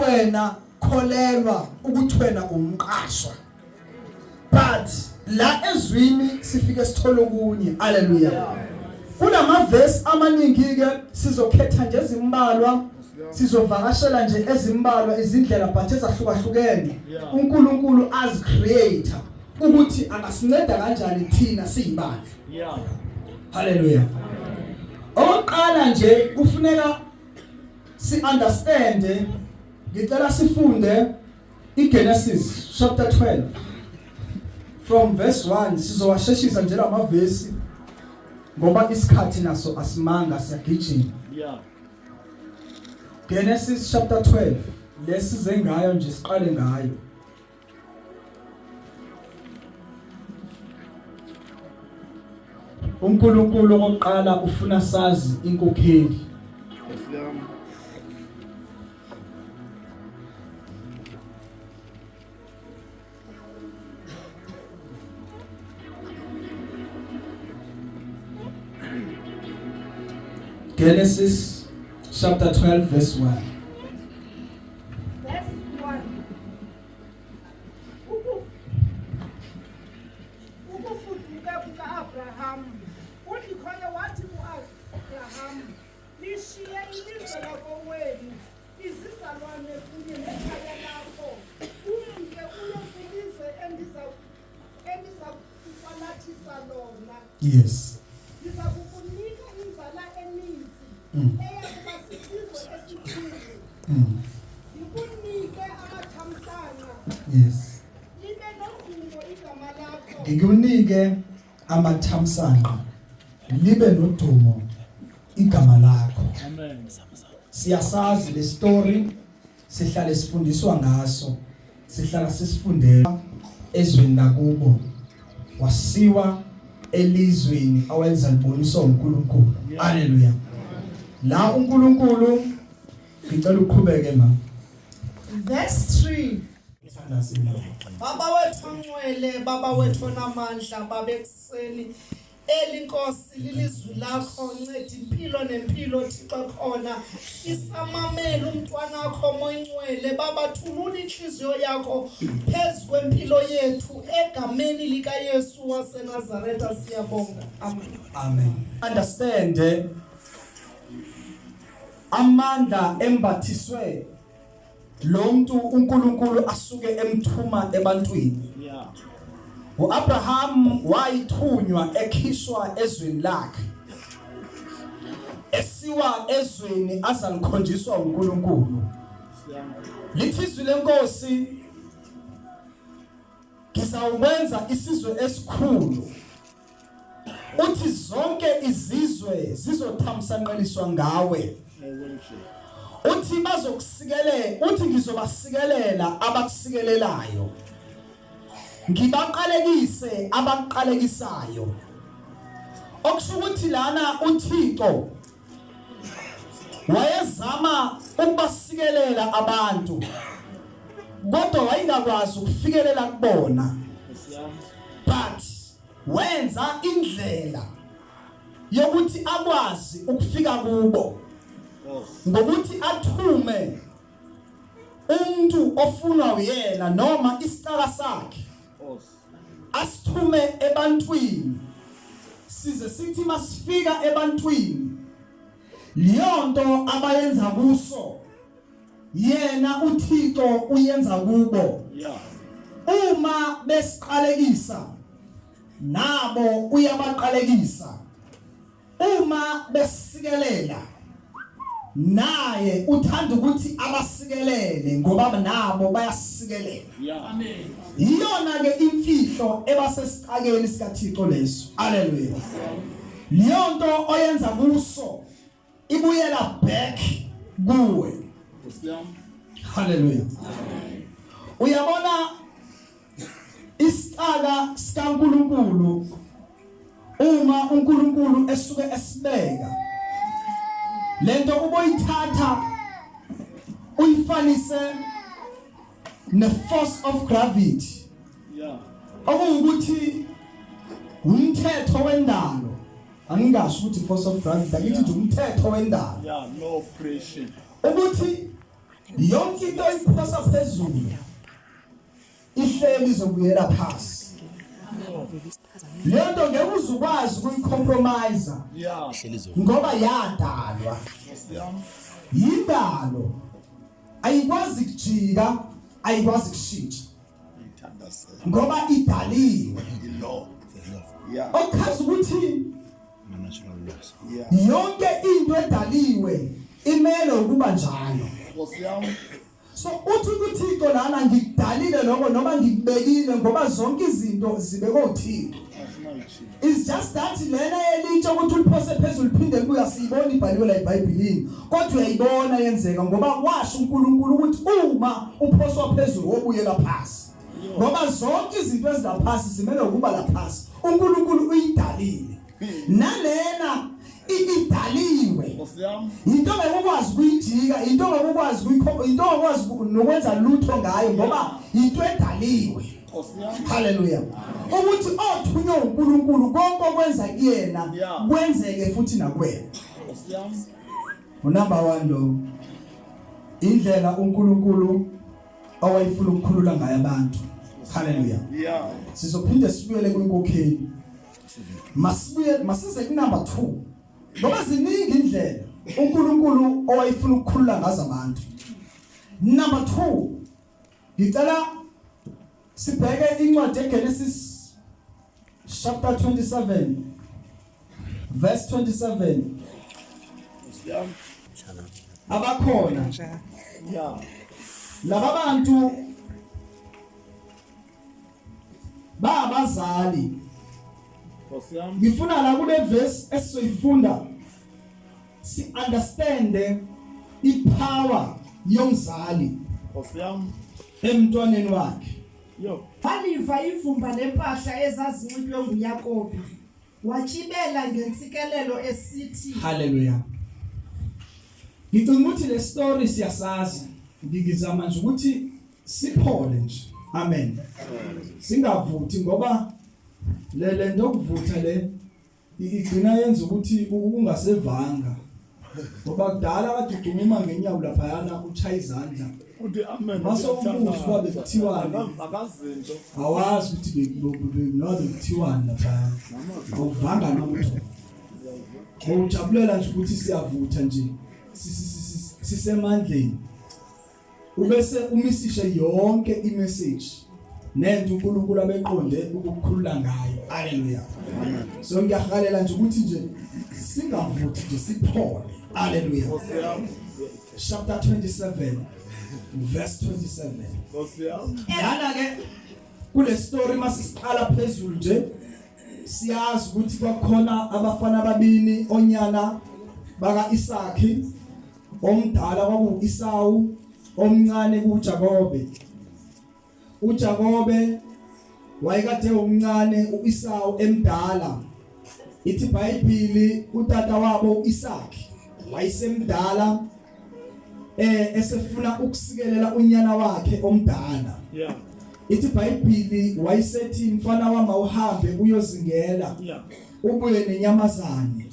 Wena kholelwa ukuthi wena umqashwa, but la ezwini sifike sithole okunye. Haleluya. Kunamavesi amaningi ke, sizokhetha nje ezimbalwa, sizovakashela nje ezimbalwa izindlela but ezahlukahlukene uNkulunkulu as creator ukuthi angasinceda kanjani thina siyibandla. Haleluya. Oqala nje kufuneka si understand, ngicela sifunde iGenesis chapter 12 from verse 1. Sizowasheshisa nje lamavesi ngoba isikhathi naso asimanga, siyagijima. Genesis chapter 12 lesize ngayo nje, siqale ngayo. uNkulunkulu okokuqala ufuna sazi inkokheli. Genesis chapter 12 verse 1. Verse 1. Ukufuduka kuka-Abraham. UNdikhoyo wathi kuAbraham, Lishiye ilizwe lakowenu, izizalwane kunye nekhaya lakho, umke uye kwilizwe endiza endiza kukwalathisa lona. Ndiza kukunika inzala eninzi eya kuba sisizwe esikhulu. Ndikunike amathamsanqa. Libe nodumo igama lakho. Ngikunike amathamsanqa libe nodumo igama lakho. Amen. Siyasazi le story, sihlale sifundiswa ngaso, sihlala sisifundela ezweni lakubo, wasiwa elizweni awenza liboniswa uNkulunkulu. Haleluya. La uNkulunkulu, ngicela uqhubeke ma. Verse 3. Baba wethu ongcwele, Baba wethu onamandla, Baba ekuseni eli Nkosi lilizwi lakho, nceda impilo nempilo Thixo khona isamamela umntwanakho moyingcwele. Baba, thulula inhliziyo yakho phezu kwempilo yethu egameni likaYesu waseNazaretha, siyabonga. Amen. Amen. Understand amandla embathiswe lo muntu uNkulunkulu asuke emthuma ebantwini. uAbraham wayithunywa ekhishwa ezweni lakhe esiwa ezweni azalikhonjiswa uNkulunkulu. Lithi izwi lenkosi, ngizawukwenza isizwe esikhulu, uthi zonke izizwe zizothamsanqeliswa ngawe, uthi bazokusikelela, uthi ngizobasikelela abakusikelelayo, ngibaqalekise abakuqalekisayo. Okusho ukuthi lana uThixo wayezama ukubasikelela abantu, kodwa wayengakwazi ukufikelela kubona, but wenza indlela yokuthi akwazi ukufika kubo ngokuthi athume umuntu ofunwa uyena noma isicaka sakhe, asithume ebantwini, size sithi masifika ebantwini leyonto abayenza kuso yena uThixo uyenza kubo. Uma besiqalekisa nabo uyabaqalekisa, uma besikelela naye uthanda ukuthi abasikelele ngoba nabo bayasikelela. Amen. Iyona ke imfihlo ebasesicakeni sikaThixo leso. Haleluya. Leyonto oyenza kuso ibuyela back kuwe. Haleluya. Uyabona isicaka sikaNkuluNkulu, uma uNkulunkulu esuke esibeka lento, uboyithatha uyifanise ne force of gravity, okuwukuthi umthetho wendalo. Angingasho ukuthi force of gravity, angithi nje umthetho wendalo. Yeah, no pressure. Ukuthi Yonke into oyiphosa phezulu ihleli izobuyela phasi. Leyo nto ngeke uze ukwazi ukuyicompromise ngoba yadalwa. Yindalo. Ayikwazi kujika, ayikwazi kushintsha. Ngoba idaliwe. Okuchaza ukuthi yonke into edaliwe imele ukuba njalo. So uthi kuThixo lana ngikudalile lokho noma ngikubekile ngoba zonke izinto zibekwe uThixo. It's just that lena yelitshe ukuthi uliphose phezulu liphinde libuya siyibona ibhaliwe la eBhayibhelini kodwa uyayibona yenzeka ngoba washo uNkulunkulu ukuthi uma uphoswa phezulu wobuyela phansi ngoba zonke izinto ezilaphasi zimele ukuba laphasi uNkulunkulu uyidalile nalena idaliwe into ngeke ukwazi kuyijika into ngeke ukwazi kuyikhomba into ngeke ukwazi nokwenza lutho ngayo ngoba into edaliwe. Haleluya. Ukuthi othunywe uNkulunkulu konke okwenza kuyena kwenzeke futhi nakuwena. Unumber 1 lo. Indlela uNkulunkulu awayefuna ukukhulula ngayo abantu. Haleluya. Sizophinde sibuyele kwinkokheli. Masibuye masize ku number 2. Ngoba ziningi indlela uNkulunkulu owayefuna ukukhulula ngazo abantu. Number 2 Ngicela sibheke incwadi yeGenesis chapter 27 verse 27. Abakhona. Yeah. Laba bantu babazali. Nkosi yami. Ngifuna la kule verse esizoyifunda si understand ipower yomzali. Nkosi yami. Emntwaneni wakhe. Yo. Waliva ivumba lempahla ezazinxitywe nguYakobi, watyibela ngentsikelelo esithi. Hallelujah. Ngicinga ukuthi le story siyasazi. Ngizama nje ukuthi siphole nje. Amen. Singavuthi ngoba le lento yokuvutha le igcina yenza ukuthi ungasevanga. Ngoba kudala kade ugcuma ngenyawo laphayana uchaya izandla. Uthi amen. Mase umbuzo uba bekuthiwani? Akazinto. Awazi ukuthi noma bekuthiwani laphayana. Awuvanga lutho. Ujabulela nje ukuthi siyavutha nje. Sisemandleni. Ubese umisishe yonke imessage nento uNkulunkulu abeqonde ukukhulula ngayo. Haleluya. So ngiyahalela nje ukuthi nje singavuthi nje siphole. Haleluya. Chapter 27 verse 27. Nkosi yami. Lana ke kule story masisiqala phezulu nje siyazi ukuthi kwakhona abafana ababini onyana baka Isaki omdala kwaku-Isawu omncane kuJakobe. uJakobe wayekade umncane uIsawu emdala. Ithi iBhayibheli utata wabo uIsaki wayesemdala esefuna ukusikelela unyana wakhe omdala. Yeah. Ithi iBhayibheli wayesethi mfana wami awuhambe uyozingela. Yeah. Ubuye nenyamazane.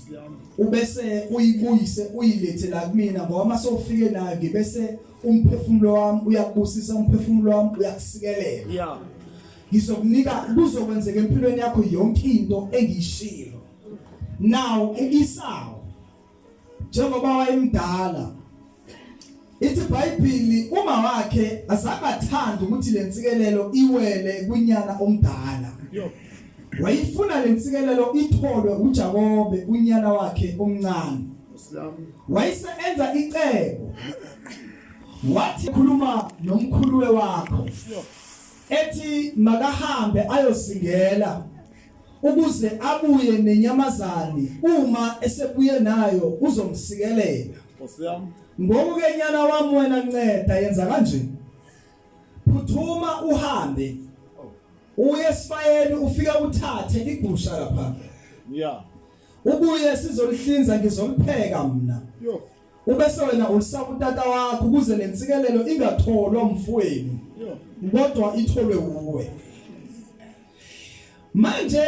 Ubese uyibuyise uyilethe la kumina ngoba mase ufike nayo ngibese umphefumulo wami uyakubusisa umphefumulo wami uyakusikelela. Yeah. Ngizokunika kuzokwenzeka empilweni yakho yonke into engiyishilo. Now uIsau njengoba wayemdala ithi iBhayibheli uma wakhe azangathanda ukuthi lensikelelo iwele kunyana omdala. Yo. Wayifuna lensikelelo itholwe uJakobe unyana wakhe omncane. Wayese enza icebo. Wathi khuluma nomkhuluwe wakho. Ethi makahambe ayozingela ukuze abuye nenyamazane uma esebuye nayo uzomsikelela. Nkosi yami. Ngoku ke nyana wami wena nceda yenza kanje. Phuthuma uhambe. Uye esibayeni ufike uthathe igusha lapha. Yeah. Ubuye sizolihlinza ngizolipheka mina. Yo. Ubese wena ulisaka utata wakho ukuze lensikelelo ingatholwa umfowenu. Yo. Kodwa itholwe uwe. Manje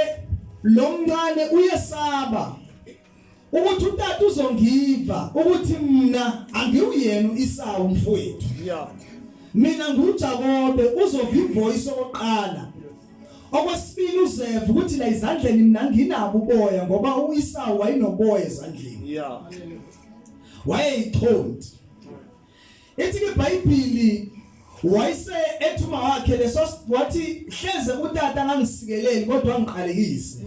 lo mncane uyesaba. Ukuthi utata uzongiva ukuthi mina angiwuyena uIsawu mfowethu. Yeah. Mina nguJakobe uzova ivoice okoqala. Okwesibili uzeva ukuthi la izandleni mina nginabo uboya ngoba uIsawu wayenoboya ezandleni. Yeah. Wayeyithonti. Ithi ke iBhayibheli wayese ethuma wakhe leso wathi hleze utata angangisikeleli kodwa angiqalekise.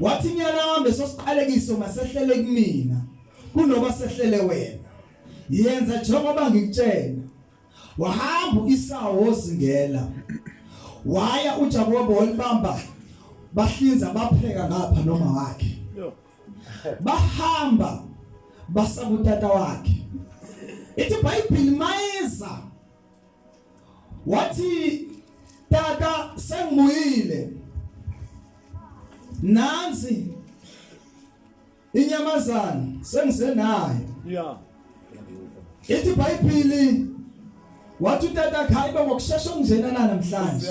Wathi nyana wami leso siqalekiso masehlele kumina kunoba sehlele wena. Yenza njengoba ngikutshela. Wahamba uIsawu wozingela. Waya uJakobe walibamba bahlinza bapheka ngapha noma wakhe. Bahamba basakutata wakhe. Ithi iBhayibheli mayeza wathi tata sengibuyile nansi inyamazana sengisenayo Yeah. Ithi iBhayibheli wathi utata khayibe ngokushesha okunjena na namhlanje.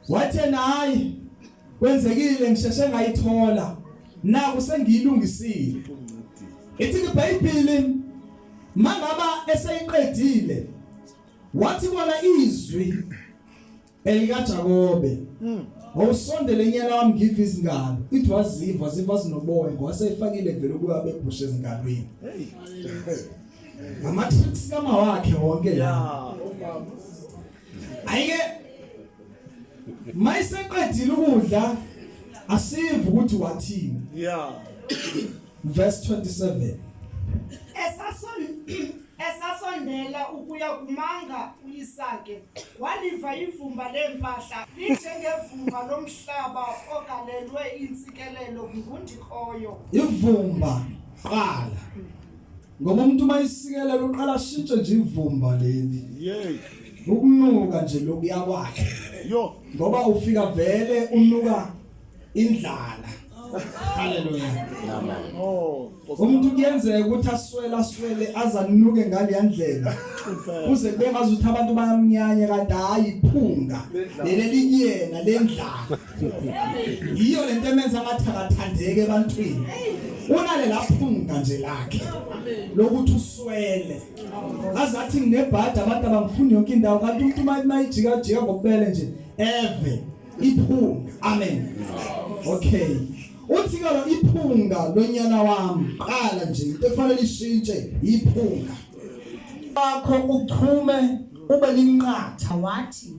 Wathi yena hayi kwenzekile ngisheshe ngayithola naku sengiyilungisile. Ithi iBhayibheli mangaba eseyiqedile wathi kona izwi elikaJakobe wawusondele nyana wami ngiva izingalo ithi waziva ziva zinoboya ngoba seyifakile vele ukuya bebhusha ezingalweni ngama tricks kama wakhe wonke la ayike mayiseqedile ukudla asive ukuthi wathini Yeah. Verse 27. Esasondela ukuya kumanga uIsake, waliva ivumba leempahla linjengevumba lomhlaba ogalelwe iintsikelelo nguNdikhoyo. Ivumba qala. Ngoba umuntu uma isikelela uqala ashintshe nje ivumba leli. Yey. Ukunuka nje lokuya kwakhe. Yo. Ngoba ufika vele unuka indlala haleluya amen oh umuntu kuyenzeka ukuthi aswele aswele azanuke ngale ndlela kuze kube ngazuthi abantu bayamnyanya kanti hayi iphunga leli likuyena lendlala yiyo lento emenza ngathi akathandeke ebantwini unale laphunga nje lakhe lokuthi uswele azathi nginebhadi abantu abangifuni yonke indawo kanti umuntu mayijika jika ngokubele nje eve iphunga amen okay uthi ke lo iphunga lonyana wami qala nje into ekufanele ishintshe iphunga wakho uchume ube linqatha wathi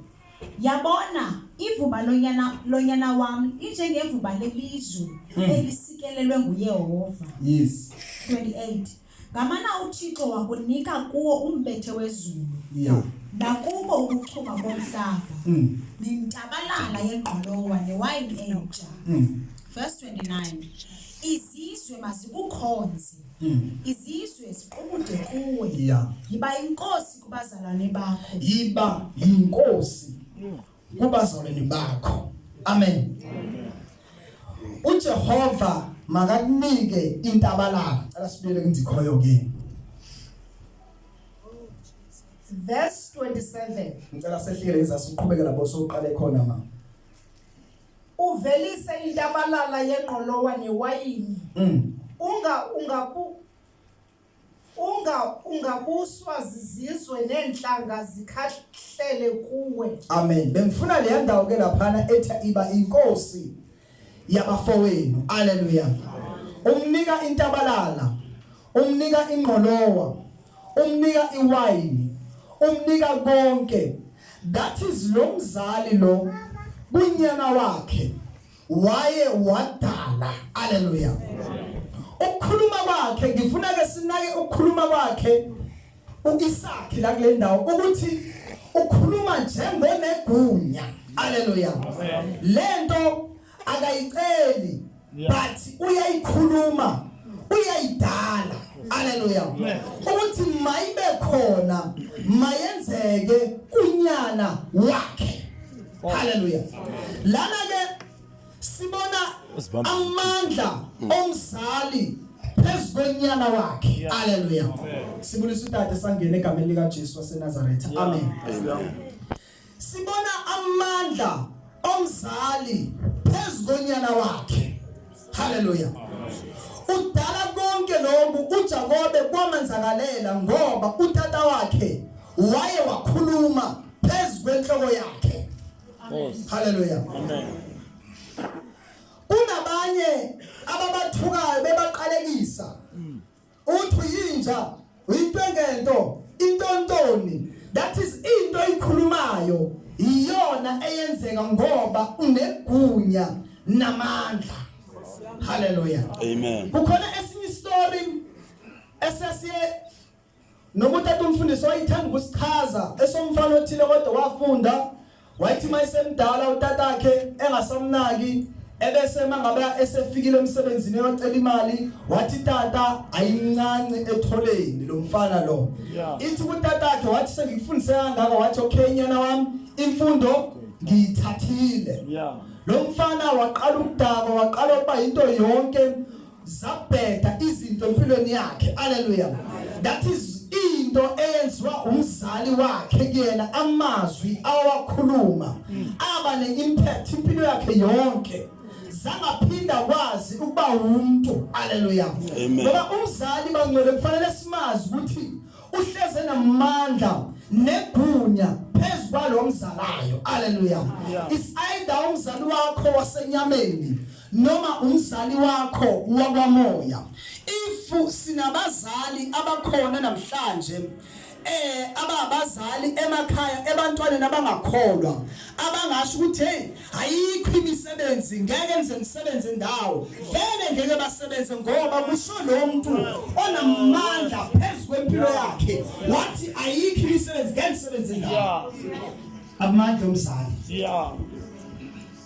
yabona ivumba lonyana lonyana wami linjengevumba lelizwe elisikelelwe nguYehova yes 28 Ngamana uThixo wakunika kuwo umbethe wezulu. Yeah. Nakuko ukuchuma komhlaba. Nentabalala yengqolowa newayini entsha. Verse 29. Izizwe mazikukhonze. Izizwe ziqubude kuwe. Yeah. Yiba inkosi kubazalwane bakho. Yiba yinkosi kubazalwane bakho. Amen. uJehova makakunike intabalala. Cela sibuyele kundikhoyo ke. Verse 27. Ngicela sehlike ezasi uqhubeke lapho soqale khona ma. Uvelise intabalala yengqolowa newayini. Unga ungabu Unga ungabuswa zizizwe neentlanga zikhahlele kuwe. Amen. Bengifuna leya ndawo ke laphana ethi iba inkosi yabafowenu. Haleluya. Umnika intabalala, umnika ingqolowa, umnika iwayini, umnika konke. That is lo mzali lo kunyana wakhe. Waye wadala haleluya ukukhuluma kwakhe ngifuna ke sinake ukukhuluma kwakhe uIsaki la kule ndawo ukuthi ukhuluma njengonegunya haleluya lento akayiceli but uyayikhuluma uyayidala haleluya ukuthi mayibe khona mayenzeke kunyana wakhe Hallelujah. Lana ke sibona amandla omzali phezu konyana wakhe. Hallelujah. Sibulisa utata sangena egameni lika Jesu waseNazaretha. Amen. Sibona amandla omzali phezu konyana wakhe. Hallelujah. Udala konke lokhu uJakobe kwamenzakalela ngoba utata wakhe waye wakhuluma phezu kwenhloko yakhe. Hallelujah. Amen. Kunabanye ababathukayo bebaqalekisa. Uthi uyinja, uyinto engento, intontoni. That is into oyikhulumayo iyona eyenzeka ngoba unegunya namandla. Hallelujah. Amen. Kukhona esinye story esesiye Noma utata umfundisi wayethanda ukusichaza esomfana othile kodwa wafunda wayethi mayesemdala utatakhe engasamnaki ebese mangabe esefikile emsebenzini eyocela imali wathi tata ayincanci etholeni lo mfana lo ithi kutatakhe wathi sengikufundise kangaka wathi okay nyana wami imfundo ngiyithathile lo mfana waqala ukudakwa waqala ukuba into yonke zabheda izinto empilweni yakhe haleluya that is into eyenziwa umzali wakhe kuyena amazwi awakhuluma aba neimpact impilo yakhe yonke zangaphinda kwazi ukuba umuntu haleluya ngoba umzali bangcwele kufanele simazi ukuthi uhleze namandla negunya phezu kwalo mzalayo haleluya is either umzali wakho wasenyameni noma umzali wakho wakwamoya if sinabazali abakhona namhlanje eh ababazali emakhaya ebantwaneni abangakholwa abangasho ukuthi hey ayikho imisebenzi ngeke nize nisebenze ndawo vele ngeke basebenze ngoba kusho lo muntu onamandla phezu kwempilo yakhe wathi ayikho imisebenzi ngeke nisebenze ndawo amandla omzali yeah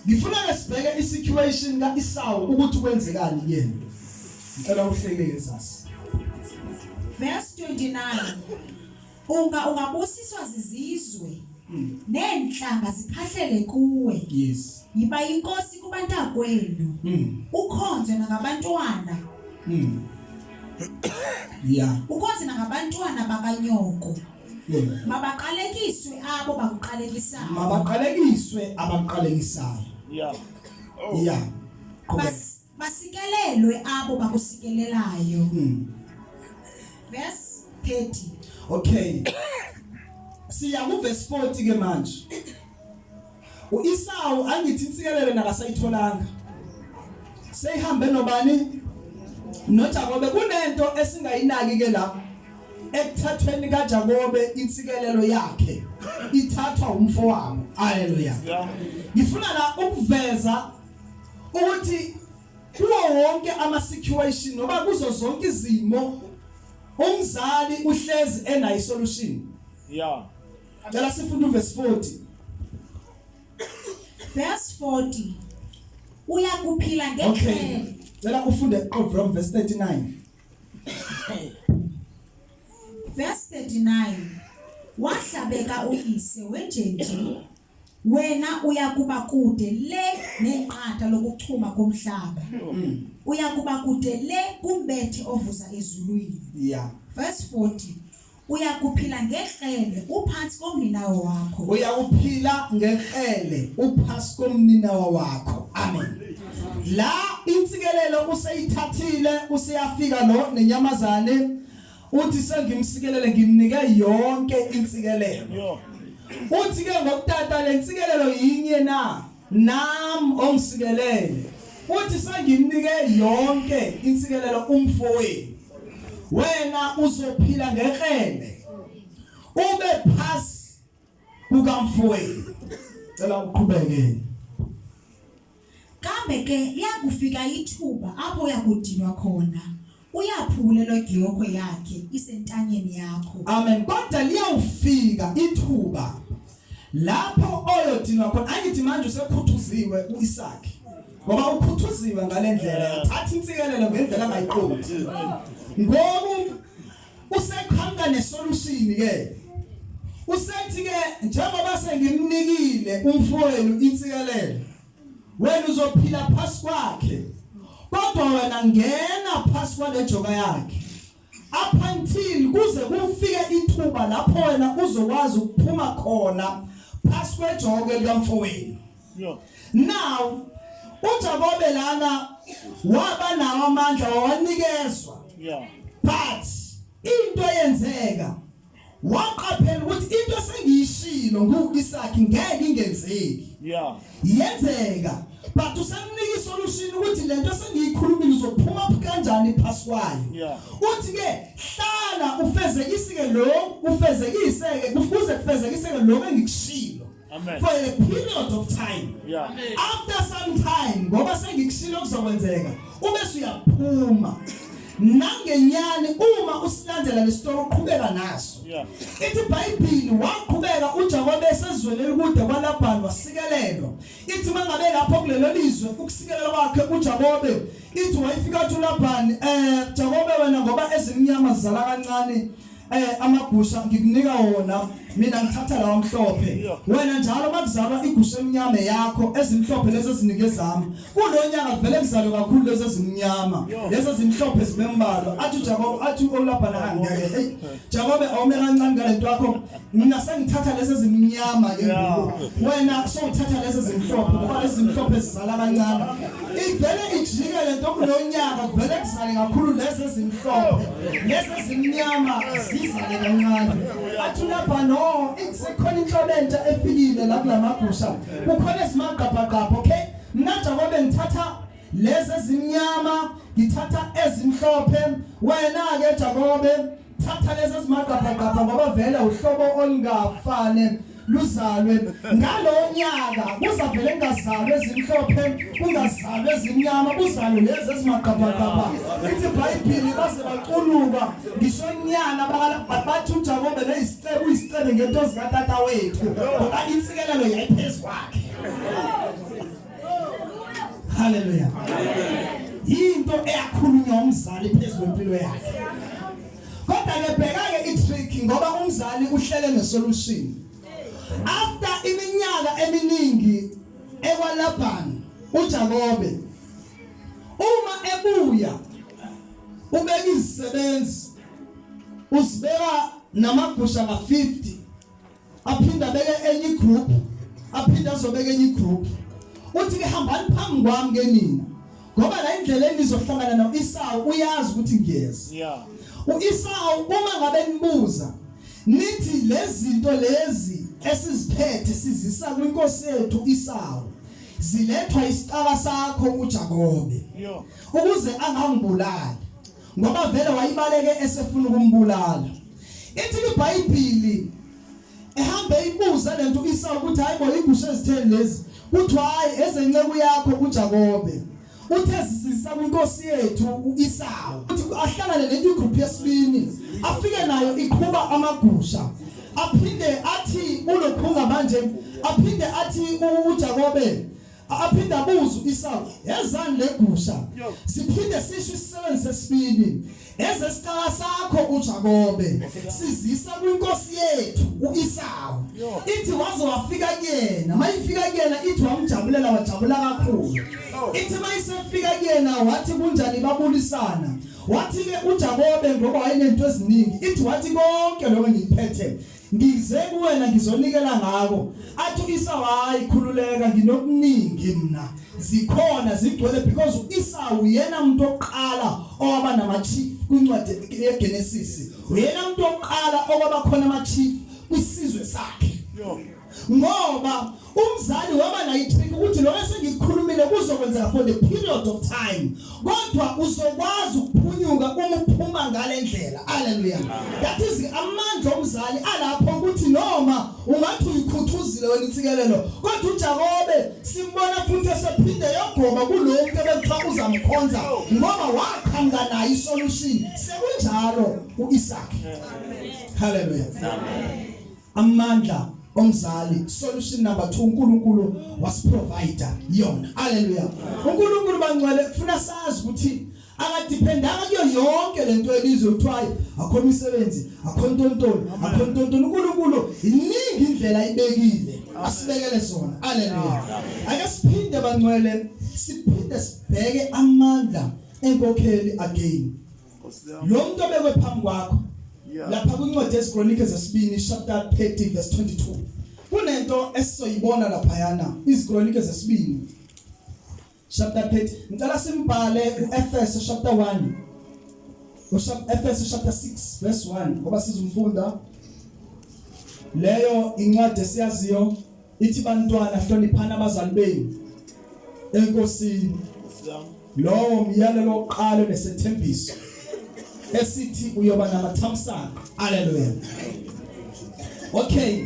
ngifuna ke sibheke isituation kaIsawu ukuthi kwenzekani kuyena ngicela uhleke sasi verse 29 Unga ungabusiswa zizizwe neentlanga zikhahlele kuwe. Yes. Yiba yinkosi kubantakwenu. Ukhonzwe nangabantwana. Yeah. Ukhonze nangabantwana bakanyoko. Yeah. Mabaqalekiswe abo bakuqalekisayo. Mabaqalekiswe abaqalekisayo. Yeah. Yeah. Qhubeka. Bas, basikelelwe abo bakusikelelayo. Verse 30. Okay. Siya ku verse 40 ke manje. uIsau angithi insikelelo nakasayitholanga. Seyihambe nobani? NoJakobe kunento esingayinaki ke la. Ekuthathweni kaJakobe insikelelo yakhe ithathwa umfowabo. Haleluya. Ngifuna la ukuveza ukuthi kuwo wonke ama situation noba kuzo zonke izimo umzali uhlezi enayo solution Yeah. Cela sifunde uverse 40 Verse 40. Uyakuphila Okay ngeqhele. Cela ufunde from verse 39 Verse 39. Wahlabeka uyise wenjenje Wena uya kuba kude le nenqatha lokuchuma komhlaba. Uya kuba kude le kumbethe ovuza ezulwini. Yeah. Verse 40. Uya kuphila ngekrele uphantsi komninawa wakho. Uyakuphila ngekrele uphasi komninawa wakho. Amen. La insikelelo useyithathile useyafika lo nenyamazane uthi sengimsikelele ngimnike yonke insikelelo uthi ke ngokutata lensikelelo yinye na nam ongisikelele uthi sengimnike yonke insikelelo umfowenu wena uzophila ngekrele ube phasi kukamfowenu cela uqhubeke Kambe ke liyakufika ithuba apho uyakudinwa khona, uyaphule loo dyokhwe yakhe isentanyeni yakho. Amen. Kodwa liyawufika ithuba lapho oyodinwa khona. Angithi manje usekhuthuziwe uIsaki. Ngoba ukhuthuziwe ngalendlela, thatha insikelelo ngendlela angayiqondi. Ngoku useqhamuka nesolution ke. Usethi ke njengoba sengimnikile umfowenu insikelelo wena uzophila phasi kwakhe kodwa wena ngena phasi kwalejoka yakhe up until kuze kufike ithuba lapho wena uzokwazi ukuphuma khona phasi kwejoke likamfowenu now uJakobe lana waba nawo amandla wawanikezwa. But into eyenzeka waqaphela ukuthi into esengiyishilo ngu-Isaki ngeke ingenzeki. Yenzeka but usemnika isolution ukuthi lento sengiyikhulumile uzophuma kanjani phasi kwayo. Uthi ke hlala ufezekise ke lokhu ufezekise ke kufuze kufezekise ke lokho engikushilo. Amen. For a period of time. After some time ngoba sengikushilo kuzokwenzeka ube usuyaphuma. Nangenyani uma usilandela lesitori uqhubeka naso. Ithi iBhayibheli waqhubeka uJakobe esezweni elikude kwaLabhani wasikelelwa. Ithi mangabe lapho kulelo lizwe ukusikelelwa kwakhe uJakobe ithi wayefika athi uLabhani eh Jakobe wena ngoba ezimnyama zizala kancane eh amagusha ngikunika wona mina ngithatha lawa mhlophe wena njalo makuzalwa igusha emnyama yakho ezimhlophe lezo ezinike zami kulonyaka kuvele kuzalwe kakhulu lezo ezimnyama lezo ezimhlophe zibembalwa athi uJakobe athi uLabhani angeke hey Jakobe awume kancane ngalento yakho mina sengithatha lezi ezimnyama ke ngoku wena sowuthatha lezi ezimhlophe ngoba lezi ezimhlophe zizala kancane ivele ijike lento kulonyaka kuvele kuzale kakhulu lezi ezimhlophe lezi ezimnyama zizale kancane athi lapha no sekukhona inhlobo entsha efikile la kulamagusha kukhona ezimagqabhagqabha okay mina Jakobe ngithatha lezi ezimnyama ngithatha ezimhlophe wena ke Jakobe thatha lezi ezimagqabhagqabha ngoba vele uhlobo olungafane luzalwe ngalonyaka kuzavele kungazalwe ezimhlophe kungazalwe ezimnyama kuzalwe lezi ezimagqabhagqabha ithi iBhayibheli baze baculuka ngisho nyana bathi uJakobe leyisicebe uyisicebe ngento zikatata wethu ngoba insikelelo yayiphezu kwakhe. Haleluya. Into eyakhulunywa umzali phezulu kwempilo yakhe. Kodwa ke bheka ke i-trick ngoba umzali uhlele nesolution. After iminyaka eminingi ekwaLaban uJakobe uma ebuya ubeka izisebenzi usibeka namagusha ka50 aphinde abeke enye igroup aphinde azobeka enye igroup uthi ke hambani phambi kwami ke nina ngoba la indlela enizohlangana no-Isawu uyazi ukuthi ngiyeza u-Isawu uma ngabe nibuza nithi lezinto lezi esiziphethe sizisa kwinkosi yethu Isawu zilethwa isicaka sakho uJakobe ukuze angangibulali ngoba vele wayibaleke esefuna ukumbulala ithi iBhayibheli ehambe ibuza lento uIsau ukuthi hayibo igusha ezitheni lezi kuthiwa hayi ezenceku yakho uJakobe uthe sisisa kwinkosi yethu uIsau uthi ahlangane lento igroup yesibini afike nayo iqhuba amagusha aphinde athi ulokhunga manje aphinde athi uJakobe aphinde abuze uIsau yezani legusha siphinde sisho isisebenzi sesibili ezesicaka sakho uJakobe sizisa kwinkosi yethu uIsau ithi waze wafika kuyena mayifika kuyena ithi wamjabulela wajabula kakhulu ithi mayisefika kuyena wathi kunjani babulisana wathi ke uJakobe ngoba wayenento eziningi ithi wathi konke lokho ngiphethe Ngize kuwena ngizonikela ngako. Athi uIsau hayi khululeka nginokuningi mina. Zikhona zigcwele because uIsau uyena umuntu oqala owaba nama chief kwincwadi yeGenesis. Uyena umuntu oqala okwaba khona ama chief kwisizwe sakhe. Ngoba umzali waba nayo itrick ukuthi lo esengikukhulumile kuzokwenzeka for the period of time kodwa uzokwazi ukuphunyuka uma uphuma ngale ndlela haleluya that is amandla omzali alapho ukuthi noma ungathi uyikhuthuzile wena insikelelo kodwa uJakobe simbona futhi esephinde yogoba kulo muntu ebekuthiwa uzamkhonza ngoba waqhamuka nayo isolution sekunjalo uIsaac haleluya amen amandla omzali solution number 2 uNkulunkulu wasiprovider yona haleluya uNkulunkulu bangcwele kufuna sazi ukuthi akadependanga kuyo yonke lento elizwe kuthiwa akho imisebenzi akho ntontoni akho ntontoni uNkulunkulu iningi indlela ayibekile asibekele zona haleluya ake siphinde bangcwele siphinde sibheke amandla enkokheli again Lo muntu obekwe phambi kwakho lapha kwincwadi yeziKronike zesibini chapter 30 verse 22 kunento esizoyibona laphayana iziKronike zesibini chapter 30. Ngicela simbhale uEfeso chapter 1. UEfeso chapter 6 verse 1 ngoba sizumfunda. Leyo incwadi esiyaziyo ithi bantwana hloniphana abazali benu enkosini. Lowo myalelo wokuqala nesethembiso esithi uyoba namathamsanqa. Hallelujah. Okay.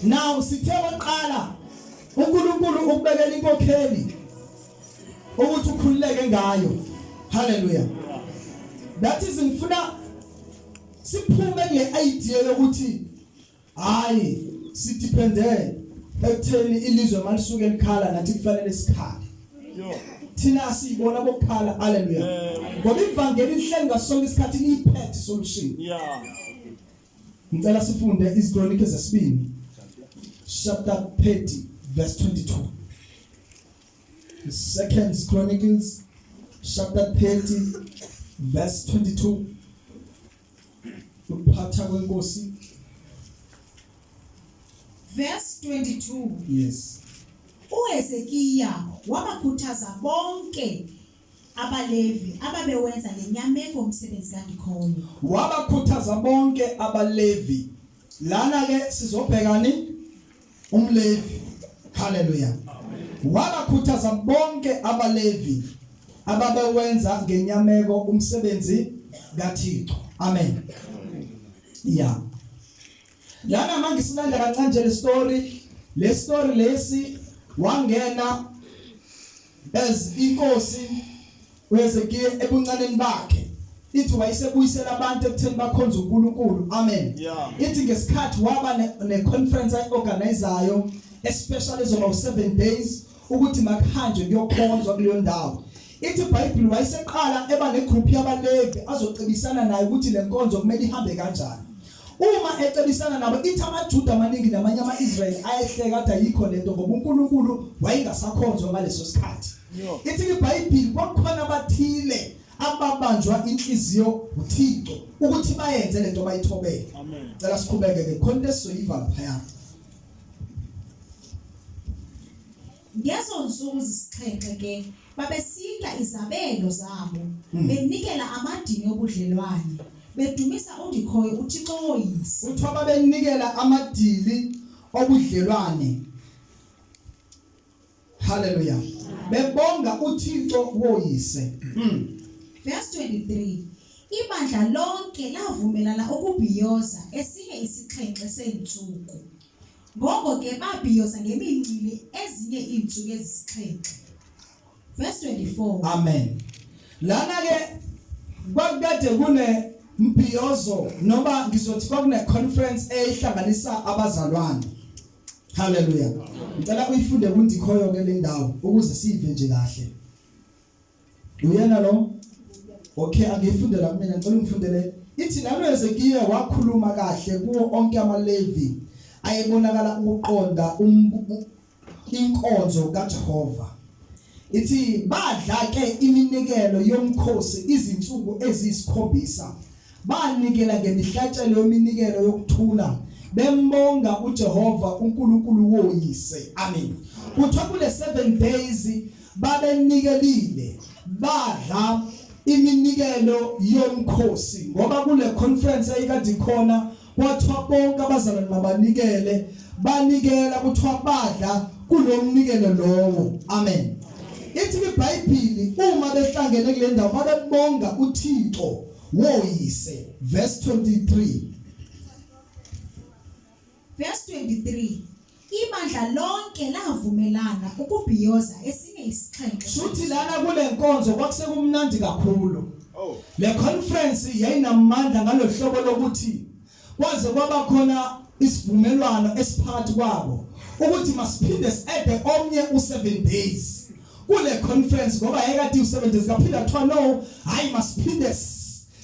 Now sithe oqala uNkulunkulu ukubekela inkokheli ukuthi ukhululeke ngayo. Hallelujah. That is ngifuna siphume kule idea yokuthi hayi sidepende ekutheni ilizwe malisuke likhala nathi kufanele sikhale. Thina siyibona bokukhala. Hallelujah. Ngoba ivangeli lihleli ngasonke isikhathi liyiphethe solution. Yeah. Ngicela sifunde iziKronike zesibini chapter 30 verse 22. Second Chronicles chapter 30 verse 22. Ukuphatha kwenkosi. Verse 22. Yes. uHezekiya wabakhuthaza bonke abaLevi ababewenza ngenyameko umsebenzi kaNdikhoyo. Wabakhuthaza bonke abaLevi. Lana ke sizobhekani umLevi. Hallelujah. Wabakhuthaza bonke abaLevi ababewenza ngenyameko umsebenzi kaThixo. Amen. Yeah. Lana manje silanda kancane nje le story, le story lesi wangena as inkosi uHezekiya ebuncaneni bakhe ithi wayesebuyisela abantu ekutheni bakhonze uNkulunkulu. Amen. Yeah. Ithi ngesikhathi waba ne conference ayiorganizayo especially ezoba u7 days ukuthi makuhanjwe kuyokhonzwa kuleyo ndawo. Ithi iBhayibheli wayeseqala eba negroup yabaLevi azocebisana naye ukuthi lenkonzo kumele ihambe kanjani. Uma ecebisana nabo ithi amaJuda amaningi namanye amaIsrayeli ayehleka athi ayikho lento ngoba uNkulunkulu wayengasakhonzwa ngaleso sikhathi. Ithi iBhayibheli kwakukhona abathile ababanjwa inhliziyo uThixo ukuthi bayenze lento bayithobele. Amen. Cela siqhubeke ke khona into esizoyiva lapha. Ngezo ntsuku zisixhenxe ke babesika izabelo zabo, benikela amadini obudlelwane, bedumisa uNdikhoyo uThixo woyise. Kuthiwa babenikela amadili obudlelwane. Hallelujah. Bebonga uThixo woyise. Verse 23. Ibandla lonke lavumelana ukubhiyoza esinye isixhenxe seentsuku. Ngoko ke babhiyoza ngemincili ezinye iintsuku ezisixhenxe. Verse 24. Amen. Lana ke kwakade kune mbhiyozo noma ngizothi kwakune conference eyihlanganisa abazalwane. Hallelujah. Ngicela uyifunde kuNdikhoyo ke le ndawo ukuze sive nje kahle. Uyena lo? Okay, angiyifundela kumina ngicela ungifundele. Ithi nalo Hezekiya wakhuluma kahle kuwo onke amaLevi ayebonakala ukuqonda inkonzo kaJehova. Ithi badla ke iminikelo yomkhosi izinsuku eziyisikhombisa. Banikela ngemihlatshelo yeminikelo yokuthula bembonga uJehova uNkulunkulu woyise. Amen. Kuthiwa kule 7 days babenikelile badla iminikelo yomkhosi ngoba kule conference ayikade ikhona kwathiwa bonke abazalwane mabanikele, banikela kuthiwa badla kulomnikelo lowo. Amen. Ithi iBhayibheli uma behlangene kule ndawo babebonga uThixo woyise. Verse 23. Verse 23. Ibandla lonke lavumelana ukubhiyoza esinye isixhenxe. Shuthi lana kule nkonzo kwakusekumnandi kakhulu. Oh. Le conference yayinamandla ngalohlobo lokuthi kwaze kwaba khona isivumelwano esiphakathi kwabo ukuthi masiphinde siede omnye u7 days kule conference ngoba yayikade u7 days kaphinda kuthiwa no hayi masiphinde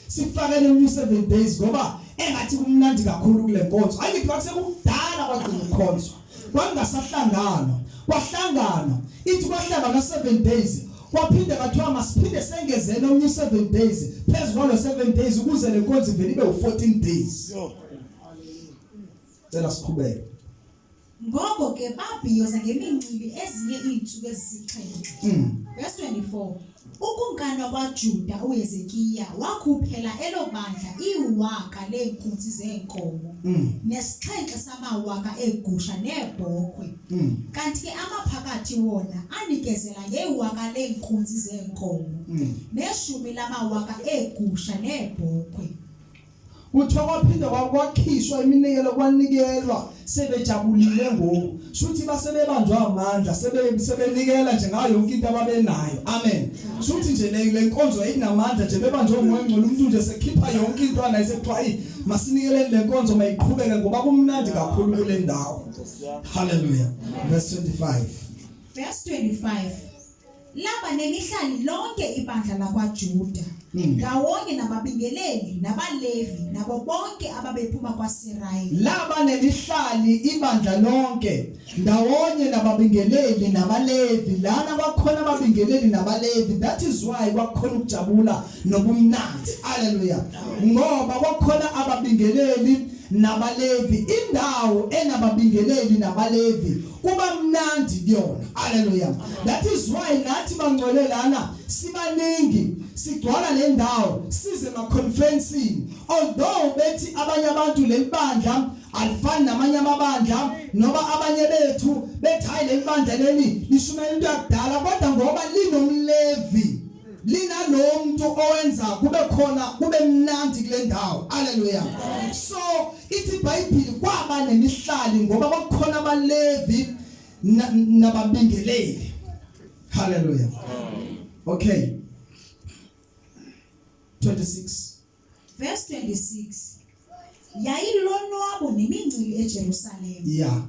sifakele omunye u7 days ngoba engathi kumnandi kakhulu kule nkonzo. Hayi ngithi kwakusekudala kwagcina ukukhonzwa, kwangasahlangano kwahlangana ithi kwahlangana 7 days kwaphinde kwathiwa masiphinde sengezele omunye u7 days phezu kwalo 7 days ukuze le nkonzo ivele ibe u14 days. Yo. Cela siqhubeke. Ngoko ke babhiyoza ngemincili ezinye iintsuku ezisixhenxe. Verse 24. Ukumkani wakwaJuda uHezekiya wakhuphela elo bandla iwaka leenkunzi zeenkomo nesixhenxe samawaka eegusha neebhokhwe. Kanti ke amaphakathi wona anikezela ngewaka leenkunzi zeenkomo neshumi lamawaka eegusha neebhokhwe. Kuthiwa kwaphinde kwakhishwa iminikelo kwanikelwa sebejabulile ngoku. Shuthi basebebanjwa amandla sebe sebenikela nje ngayo yonke into ababenayo. Amen. Shuthi nje le lenkonzo yayinamandla nje bebanjwe umoya ongcwele umuntu nje sekhipha yonke into anayo sekuthiwa ayi masinikeleni le nkonzo mayiqhubeke ngoba kumnandi kakhulu kule ndawo. Hallelujah. Verse 25. Verse 25. Laba nemihlali lonke ibandla lakwaJuda ndawonye nababingeleli nabaLevi nabo bonke ababephuma kwaSirayeli. Laba nemihlali ibandla lonke ndawonye nababingeleli nabaLevi. Lana kwakhona ababingeleli nabaLevi. That is why kwakhona ukujabula nobumnandi. Hallelujah. Ngoba kwakhona ababingeleli nabaLevi. Indawo enababingeleli nabaLevi kuba mnandi kuyona. Hallelujah. That is why nathi bangcwele lana sibaningi sigcwala le ndawo size ma conferencing. Although bethi abanye abantu lelibandla alifani namanye amabandla noba abanye bethu bethi hayi lelibandla leli lishumela into yakudala, kodwa ngoba linomLevi linalomuntu owenza kube khona kube mnandi kule ndawo. Hallelujah. So ithi iBhayibheli kwaba nemihlali ngoba kwakukhona abaLevi nababingeleli. Hallelujah. Okay. 26. Verse 26. Yayilonwabo nemincili eJerusalem.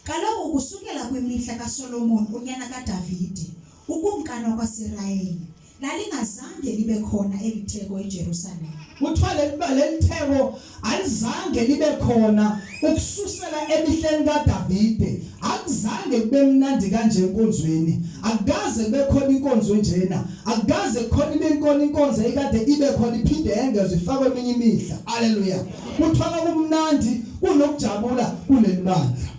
Kaloku ukusukela kwimihla kaSolomon unyana kaDavide ukumkani wakwaSirayeli, lalingazange libe khona eli theko eJerusalem. Kuthiwa leli theko alizange libe khona ukususela emihleni kaDavide. Akuzange kube mnandi kanje enkonzweni, akukaze kube khona inkonzo njena, akukaze khona ibe khona inkonzo ekade ibe khona iphinde yengezwe ifakwe eminye imihla. Hallelujah. Kuthiwa kumnandi kunokujabula kuleli bandla.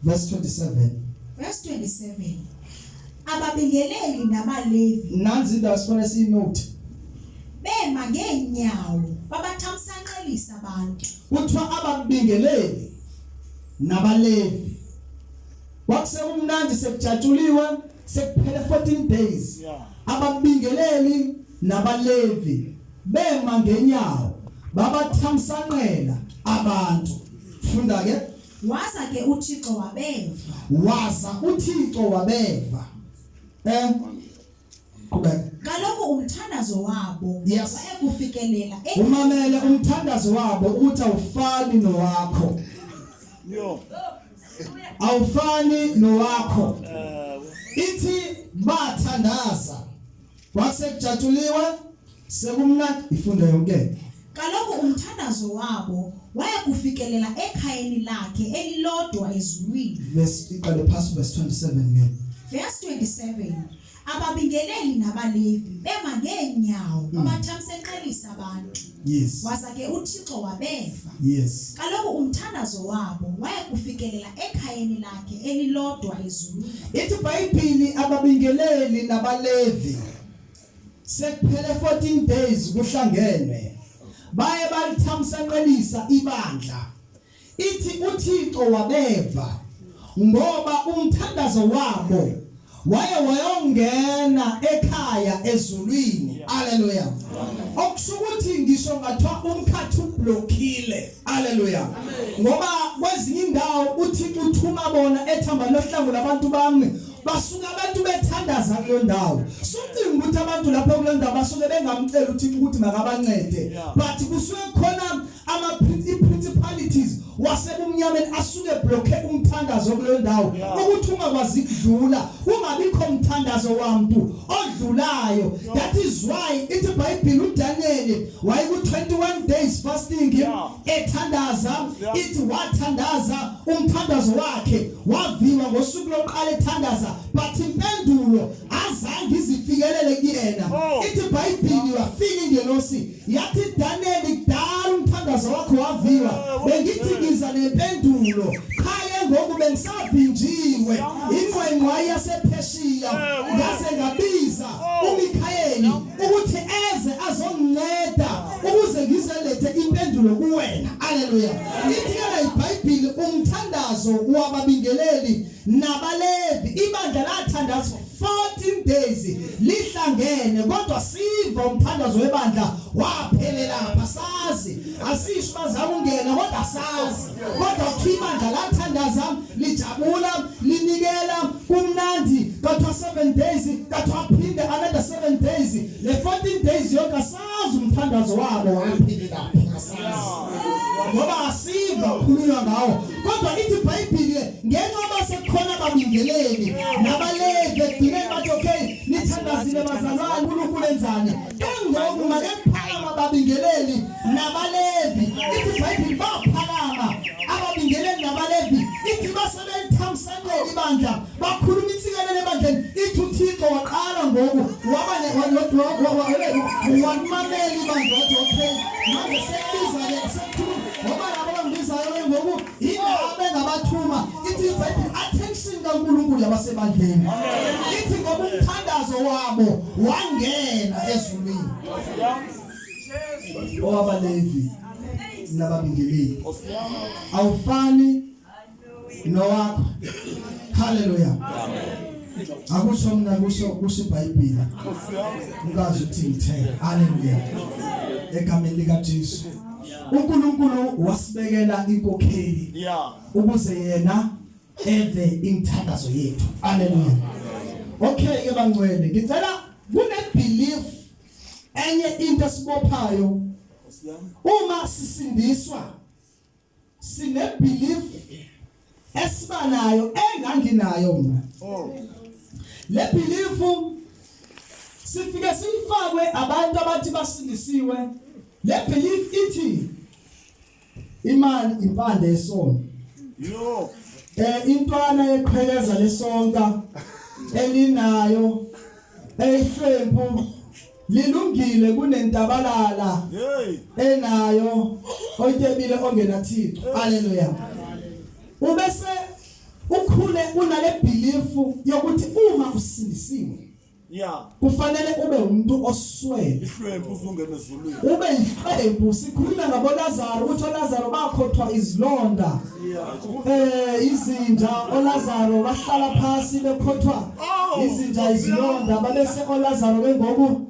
Verse 27. Verse 27. Ababingeleli nabaLevi Nanzi indawo sifanele siyinote. bema ngeenyawo babathamsanqelisa abantu. Kuthiwa ababingeleli nabaLevi kwakusekumnandi sekujatshuliwe sekuphele 14 days. Ababingeleli nabaLevi bema ngenyawo babathamsanqela abantu. Funda ke. Waza ke uThixo wabeva. Waza uThixo wabeva. Qhubeka. Kaloku umthandazo wabo Yes. wayekufikelela Umamele umthandazo wabo uthi awufani nowakho. Yo. Awufani nowakho. Ithi bathandaza. Kwasekujatshuliwe sekumnandi ifunda yonke. Kaloku umthandazo wabo wayekufikelela ekhayeni lakhe elilodwa ezulwini. Verse iqale phansi verse 27 ke. Verse 27. Ababingeleli nabaLevi bema ngeenyawo babathamsanqelisa abantu. Waza ke uThixo wabeva. Kaloku umthandazo wabo wayekufikelela ekhayeni lakhe elilodwa ezulwini. Ithi iBhayibheli ababingeleli nabaLevi sekuphele 14 days kuhlangenwe baye balithamsanqelisa ibandla. Ithi uThixo wabeva ngoba umthandazo wabo waye wayongena ekhaya ezulwini. Hallelujah. Okusho ukuthi ngisho ngathiwa umkhathi ublockile. Hallelujah. Ngoba kwezinye indawo uThixo uthuma bona ethamba lohlangu labantu bami, basuka abantu bethandaza kuleyo ndawo. Sucinga ukuthi abantu lapho kuleyo ndawo basuke bengamcela uThixo ukuthi makabancede, but kusuke khona ama principalities wasebumnyameni asuke blocke umthandazo kuleyo ndawo ukuthi ungakwazi ukudlula, kungabikho umthandazo wamuntu odlulayo. That is why ithi iBhayibheli uDaniel wayeku 21 days fasting ethandaza. Ithi wathandaza umthandazo wakhe waviwa ngosuku lokuqala ethandaza, but impendulo azange izifikelele kuyena. Ithi iBhayibheli wafika ingelosi yathi Daniel kudala umthandazo umthandazo wakho waviwa bengithi ngiza nempendulo qha ke ngoku bengisabhinjiwe ingqwengqwayi yasepheshiya ngase ngabiza uMikhayeli ukuthi eze azonginceda ukuze ngizelethe impendulo kuwena haleluya ithi ke iBhayibheli umthandazo wababingeleli nabaLevi ibandla lathandaza 14 days lihlangene kodwa siva umthandazo webandla waphelela lapha sazi asisho bazama ungena kodwa sazi kodwa kuthiwa ibandla lathandaza lijabula linikela kumnandi kathiwa 7 days kathiwa phinde another 7 days le 14 days yonke asazi umthandazo wabo waphelela phi asazi ngoba asiva khulunywa ngawo kodwa ithi iBhayibheli ngenxa basekukhona ababingeleli nabaLevi ekugcineni bathi okay nithandazile bazalwane uNkulunkulu enzani kengoku make kuphakama ababingeleli nabaLevi ithi iBhayibheli baphakama ababingeleli nabaLevi ithi basebelithamsanqela ibandla bakhuluma insikelelo ebandleni ithi uThixo waqala ngoku waba wamamela ibandla wathi okay manje sekubiza ke sekukhuluma ngoba labo bangibizayo ke ngoku yilabo bengabathuma ithi iBhayibheli attention kaNkulunkulu yabasebandleni ithi ngoba umthandazo wabo wangena ezulwini owabalevi nababingeleli awufani nowakho haleluya akusho mina kusho kusho iBhayibheli ungazi ukuthi ngithe haleluya egameni lika Jesu uNkulunkulu wasibekela inkokheli yeah ukuze yena eve imithandazo yethu haleluya okay ke bangcwele ngicela kune belief enye into esibophayo uma sisindiswa sine belief esibanayo enganginayo mina oh le belief sifike siyifakwe abantu abathi basindisiwe le belief ithi imali impande yesono yo eh intwana yeqhekeza lesonka elinayo eyihlwempu lilungile kunentabalala hey enayo oyitebile ongenathixo haleluya ubese ukhule unale belief yokuthi uma usindisiwe yeah kufanele ube umuntu oswele ihlwempu uzungena ezulwini ube yihlwempu sikhuluma ngabo Lazaro ukuthi oLazaro bakhothwa izilonda eh izinja oLazaro bahlala phasi bekhothwa Oh, izinja izilonda babese oLazaro bengoku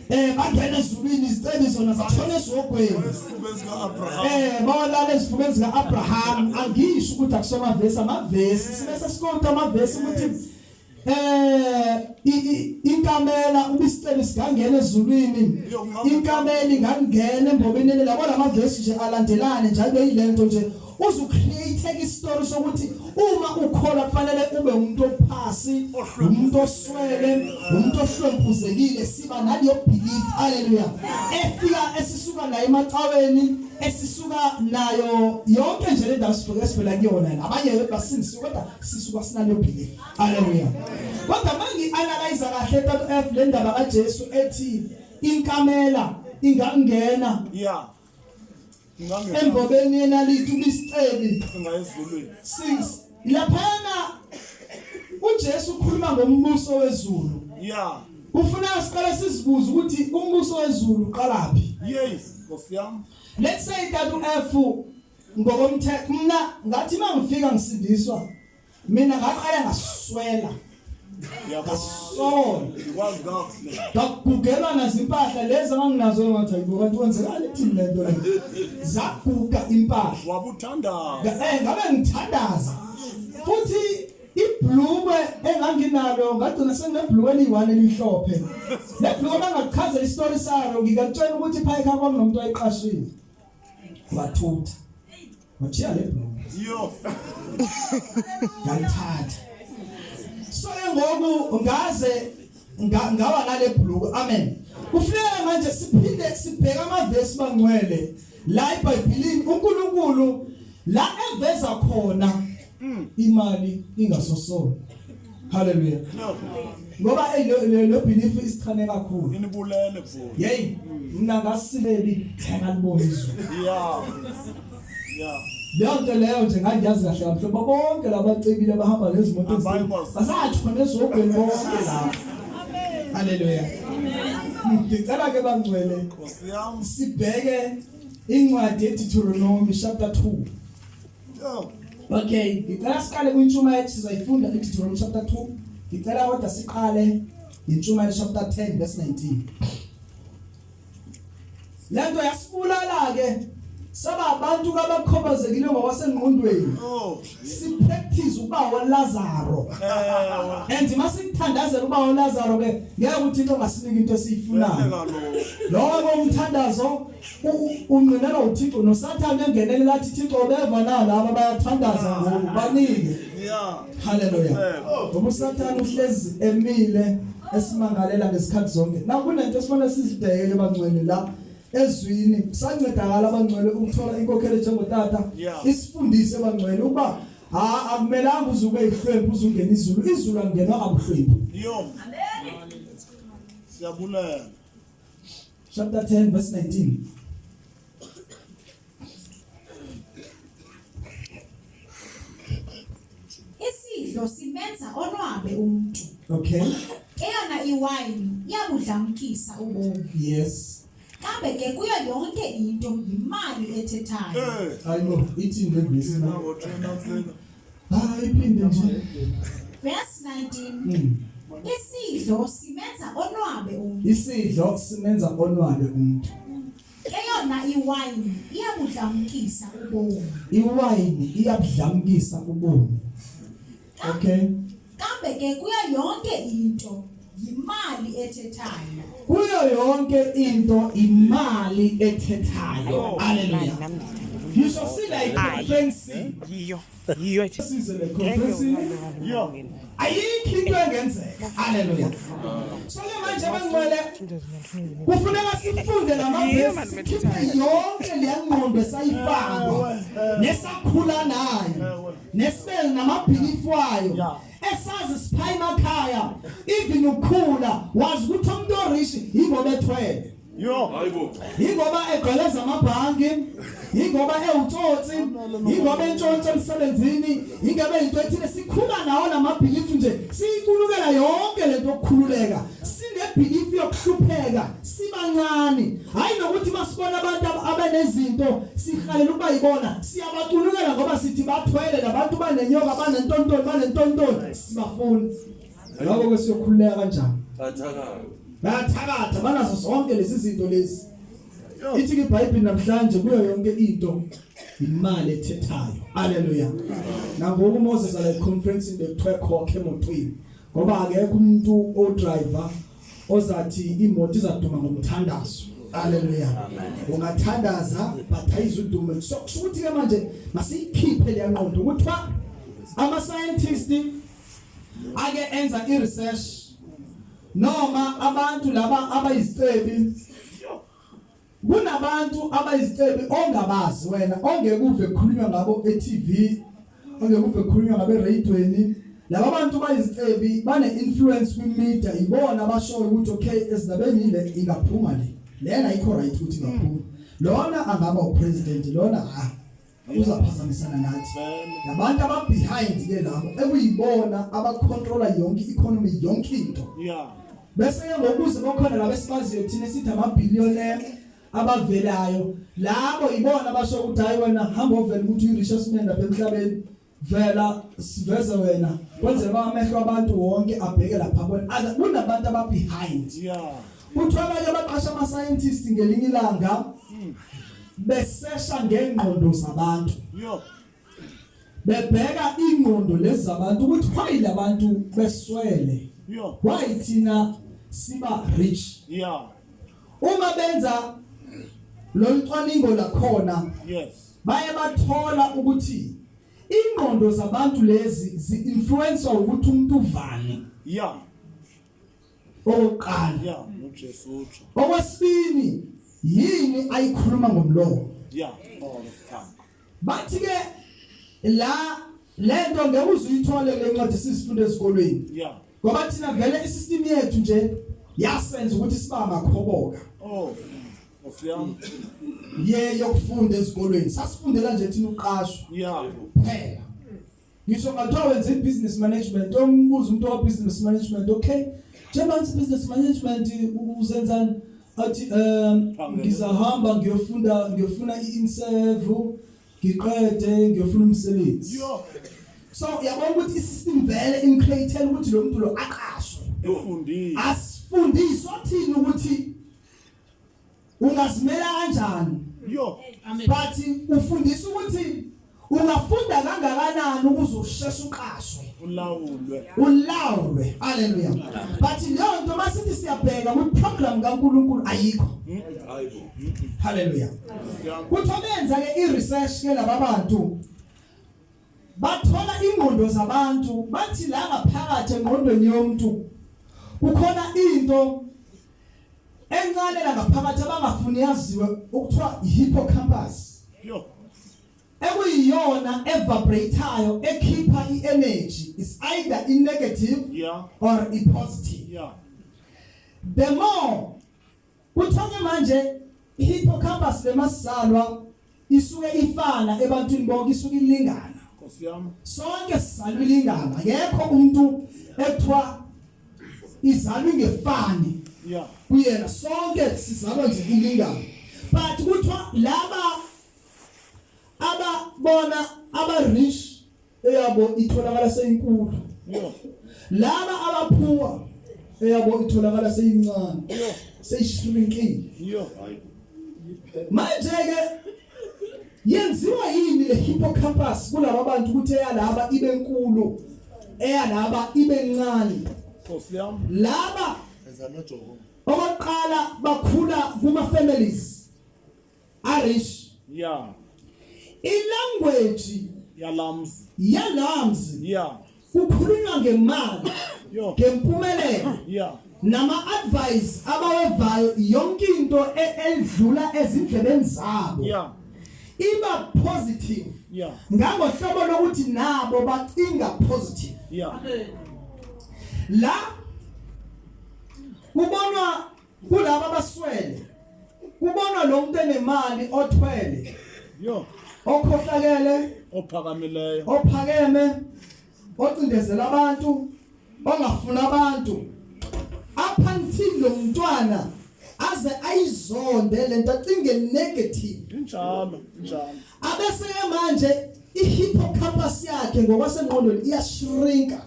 eh bangena ezulwini izicebi zona zatshona esihogweni esifubeni sika-abraham eh bawalala ezifubeni zika-Abraham angisho ukuthi akusoma vesi amavesi sibe sesikonta amavesi ukuthi eh inkamela ubisicelo singangena ezulwini inkamela ingangena embobeni labo lamavesi nje alandelane nje abe yilento nje uzucreate istory sokuthi uma ukholwa kufanele ube umuntu ophasi umuntu oswele umuntu ohlwempuzekile siba naleyo belief haleluya efika esisuka nayo emacaweni esisuka nayo yonke nje le ndawo sifike esivela kuyona abanye basindisiwe kodwa sisuka sinaleyo belief Haleluya. Kodwa mangi analyze kahle Tatu F le ndaba kaJesu ethi inkamela ingangena yeah ingangena embobeni yenalithi ubisicebi ingayezulwini six laphana uJesu ukhuluma ngombuso wezulu yeah kufuneka siqale sizibuze ukuthi umbuso wezulu uqalaphi yes nkosi yami let's say Tatu F ngokomthetho mina ngathi mangifika ngisindiswa mina ngaqala ngaswela ngasola ngikwazi kakuhle ngagugelwa nazimpahla lezi anginazo ngathi ayibo kanti kwenzekani ithini lento le zaguga impahla wabuthandaza eh ngabe ngithandaza futhi ibhlukwe enganginalo ngagcina senginebhlukwe eliyi-one elimhlophe le bhlukwe bangachazela isitori salo ngikatshela ukuthi pha ekhaya kwakunomuntu owayeqashile wathutha Watshiya le bhlomu. Yo. Ngalithatha. So ke ngoku ngaze ngawa nale bhluku. Amen. Kufuneka manje siphinde sibheke amavesi bangcwele la eBhayibhelini uNkulunkulu la eveza khona imali ingasosona. Hallelujah. No. Ngoba ey lo lo belief isichane kakhulu. Inibulele bhuti. Hey, mina ngasilebi thenga libona izulu. Yeah. Yeah. Leyo nto leyo nje ngangiyazi kahle kamhlophe bonke labacebile abahamba ngezimoto Abayi ezinkulu kwazi. basathona ezogweni bonke lapho. Haleluya. Ngicela ke bangcwele Nkosi yami. sibheke incwadi yeDeuteronomy chapter 2. Yo. Okay, ngicela siqale kwintshumayelo sizayifunda iDeuteronomy chapter 2. Ngicela kodwa siqale intshumayelo chapter 10 verse 19. Lento yasibulala ke saba abantu abakhobazekile ngokwasengqondweni. Oh. Si practice ukuba waLazaro. Ewe. And masikuthandazela uba waLazaro ke ngeke uThixo angasiniki into Vele esiyifunayo. kaloku. Lowo umthandazo unqinelwa uThixo noSathane engenelela athi Thixo beva na laba bayathandaza ngoku banike. Yeah. Hallelujah. Ewe. Ngoba uSathane uhlezi emile esimangalela ngesikhathi zonke. Na kunento esifanele sizibheke bangcwele la ezwini sancedakala abangcwele ukuthola inkokhelo njengotata Yeah. isifundise abangcwele ukuba ha akumelanga uze ube ihlwempu uzungena izulu izulu angenwa kabuhlwempu. Yo. Siyabulela. Chapter 10 verse 19. Isidlo simenza onwabe umntu. Okay. Ke yona iwayini iyabudlamkisa ubomi. Yes. Kambe ke kuyo yonke into yimali ethethayo. Eh. Hayibo ithi le verse Thina na. ngothina thina. Hayi iphinde nje. Verse 19. Isidlo simenza onwabe umntu. Isidlo simenza onwabe umuntu. Ke yona iwayini iyabudlamkisa ubomi. Iwayini iyabudlamkisa ubomi. Okay. Kambe ke kuyo yonke into yimali ethethayo. Kuyo yonke into imali ethethayo. Hallelujah. Ngisho sila iconference. Yiyo. Yiyo ethi. Size le conference. Yo. Ayikho into engenzeka. Hallelujah. So ke manje abangcwele kufuneka sifunde lamavesi sikhiphe yonke leyangqondo esayifakwa nesakhula nayo nesibe namabhilifu wayo esazi sipha emakhaya even ukhula wazi ukuthi umuntu orish ingoba ethwele Yo. Hayibo. ingoba egqeleza amabhanki ingoba ewutsotsi ingoba entshontsha emsebenzini ingabe into ethile sikhula nawo lamabhilifu nje siyiculukela yonke lento yokukhululeka sinebhilifu yokuhlupheka sibancane hayi nokuthi masibona abantu abanezinto sihalela ukuba yibona siyabaculukela ngoba sithi bathwele labantu banenyoka banentontoni banentontoni sibafuni lokho ke siyokhululeka kanjani Bathaka. Bayathakatha banazo zonke lezi zinto lezi. Ithi ke iBhayibheli namhlanje kuyo yonke into imali ethethayo. Hallelujah. Nangoku uMoses ala conference bekuthiwa khokhe emotweni ngoba akekho umuntu o driver ozathi imoto izaduma ngomthandazo. Hallelujah. Ungathandaza but ayizudume. So kusho ukuthi ke manje masiyikhiphe le ngqondo ukuthiwa ama scientists ake enza i research noma abantu laba abayizicebi kunabantu abayizicebi ongabazi wena ongeke uve kukhulunywa ngabo eTV ongeke uve kukhulunywa ngabo eradioweni laba bantu bayizicebi bane influence kwi media ibona abashoyo ukuthi okay ezindabeni le ingaphuma le lena ayikho right ukuthi ingaphuma lona angaba upresident lona ah uzaphazamisana nathi Vele. labantu aba behind ke labo ekuyibona abacontrola yonke economy yonke into Yeah. bese ke ngokuze bakhona laba esibaziyo thina sithi ama billionaire abavelayo labo ibona abasho ukuthi hayi wena hamba ovela ukuthi uyi richest man lapha emhlabeni vela siveze wena kwenzela ba amehlo abantu wonke abheke lapha bona kunabantu aba behind Yeah. kuthiwa abanye abaqasha ama scientists ngelinye ilanga besesha ngengqondo zabantu Yo. bebheka ingqondo lezi zabantu ukuthi why labantu beswele Yo. why thina siba rich Yeah. uma benza lo cwaningo lakhona Yes. baye bathola ukuthi ingqondo zabantu lezi zi-influence ukuthi umuntu uvani Yeah. okokuqala Yeah. NoJesu utsho. okwesibini yini ayikhuluma ngomlomo Yeah. All the time. bathi ke la lento ngeke uzuyithole le ncwadi sisifunde esikolweni Yeah. Ngoba thina vele isystem yethu nje yasenza ukuthi siba amakhoboka. Oh. Nkosi yami. Ye yokufunda ezikolweni. Sasifundela nje thina uqashwa. Yeah. Phela. Ngisho ngathiwa wenza i-business management, ombuza umuntu wa-business management, okay, njengoba ngithi business management uzenzani? Athi ngizahamba ngiyofunda ngiyofuna i-inserve ngiqede ngiyofuna umsebenzi. So yabona ukuthi i-system vele imcreate ukuthi lo muntu lo aqashwe. Efundile. Asifundiswa thina ukuthi ungazimela kanjani. Yo. But ufundisa ukuthi ungafunda kangakanani ukuze usheshe uqashwe. Ulawulwe. Ulawulwe. Hallelujah. But leyo nto masithi siyabheka kwi program kaNkuluNkulu ayikho. Hayibo. Hallelujah. Kuthiwa benza ke i-research ke laba bantu bathola ingqondo zabantu bathi la ngaphakathi engqondweni yomuntu kukhona into encane la ngaphakathi abangafuni yaziwe okuthiwa hippocampus. Yo. Ekuyiyona evibrateayo ekhipha i-energy is either i negative or i positive. The more kuthiwa ke manje i-hippocampus lemasizalwa isuke ifana ebantwini bonke isuke ilingana. Nkosi yami. Sonke sizalwa ilingana. Akekho umuntu ekuthiwa izalwa ingefani. Kuyena sonke sizalwa nje ilingana. But kuthiwa laba ababona aba rich eyabo itholakala seyinkulu. Laba abaphuwa eyabo itholakala seyincane. Seyishrinkile. Manje ke yenziwa yini le hippocampus kulaba bantu ukuthi eyalaba ibe nkulu eyalaba ibe ncane? Nkosi yami. Laba enza nojoko. Okokuqala bakhula kuma families arish. I-language yalamzi. Yalamzi. Kukhulunywa ngemali. Ngempumelelo. Nama advice abawevayo yonke into edlula ezindlebeni zabo. Iba positive. Ngangohlobo lokuthi nabo bacinga positive. La kubonwa kulabo abaswele. Kubonwa lo muntu enemali othwele. Okhohlakele, ophakamileyo, ophakeme, ocindezela abantu, ongafuna abantu. Up until lo mntwana aze ayizonde lento acinge negative. Injalo, injalo. Abese ke manje i-hippocampus yakhe ngokwasengqondweni iyashrinka.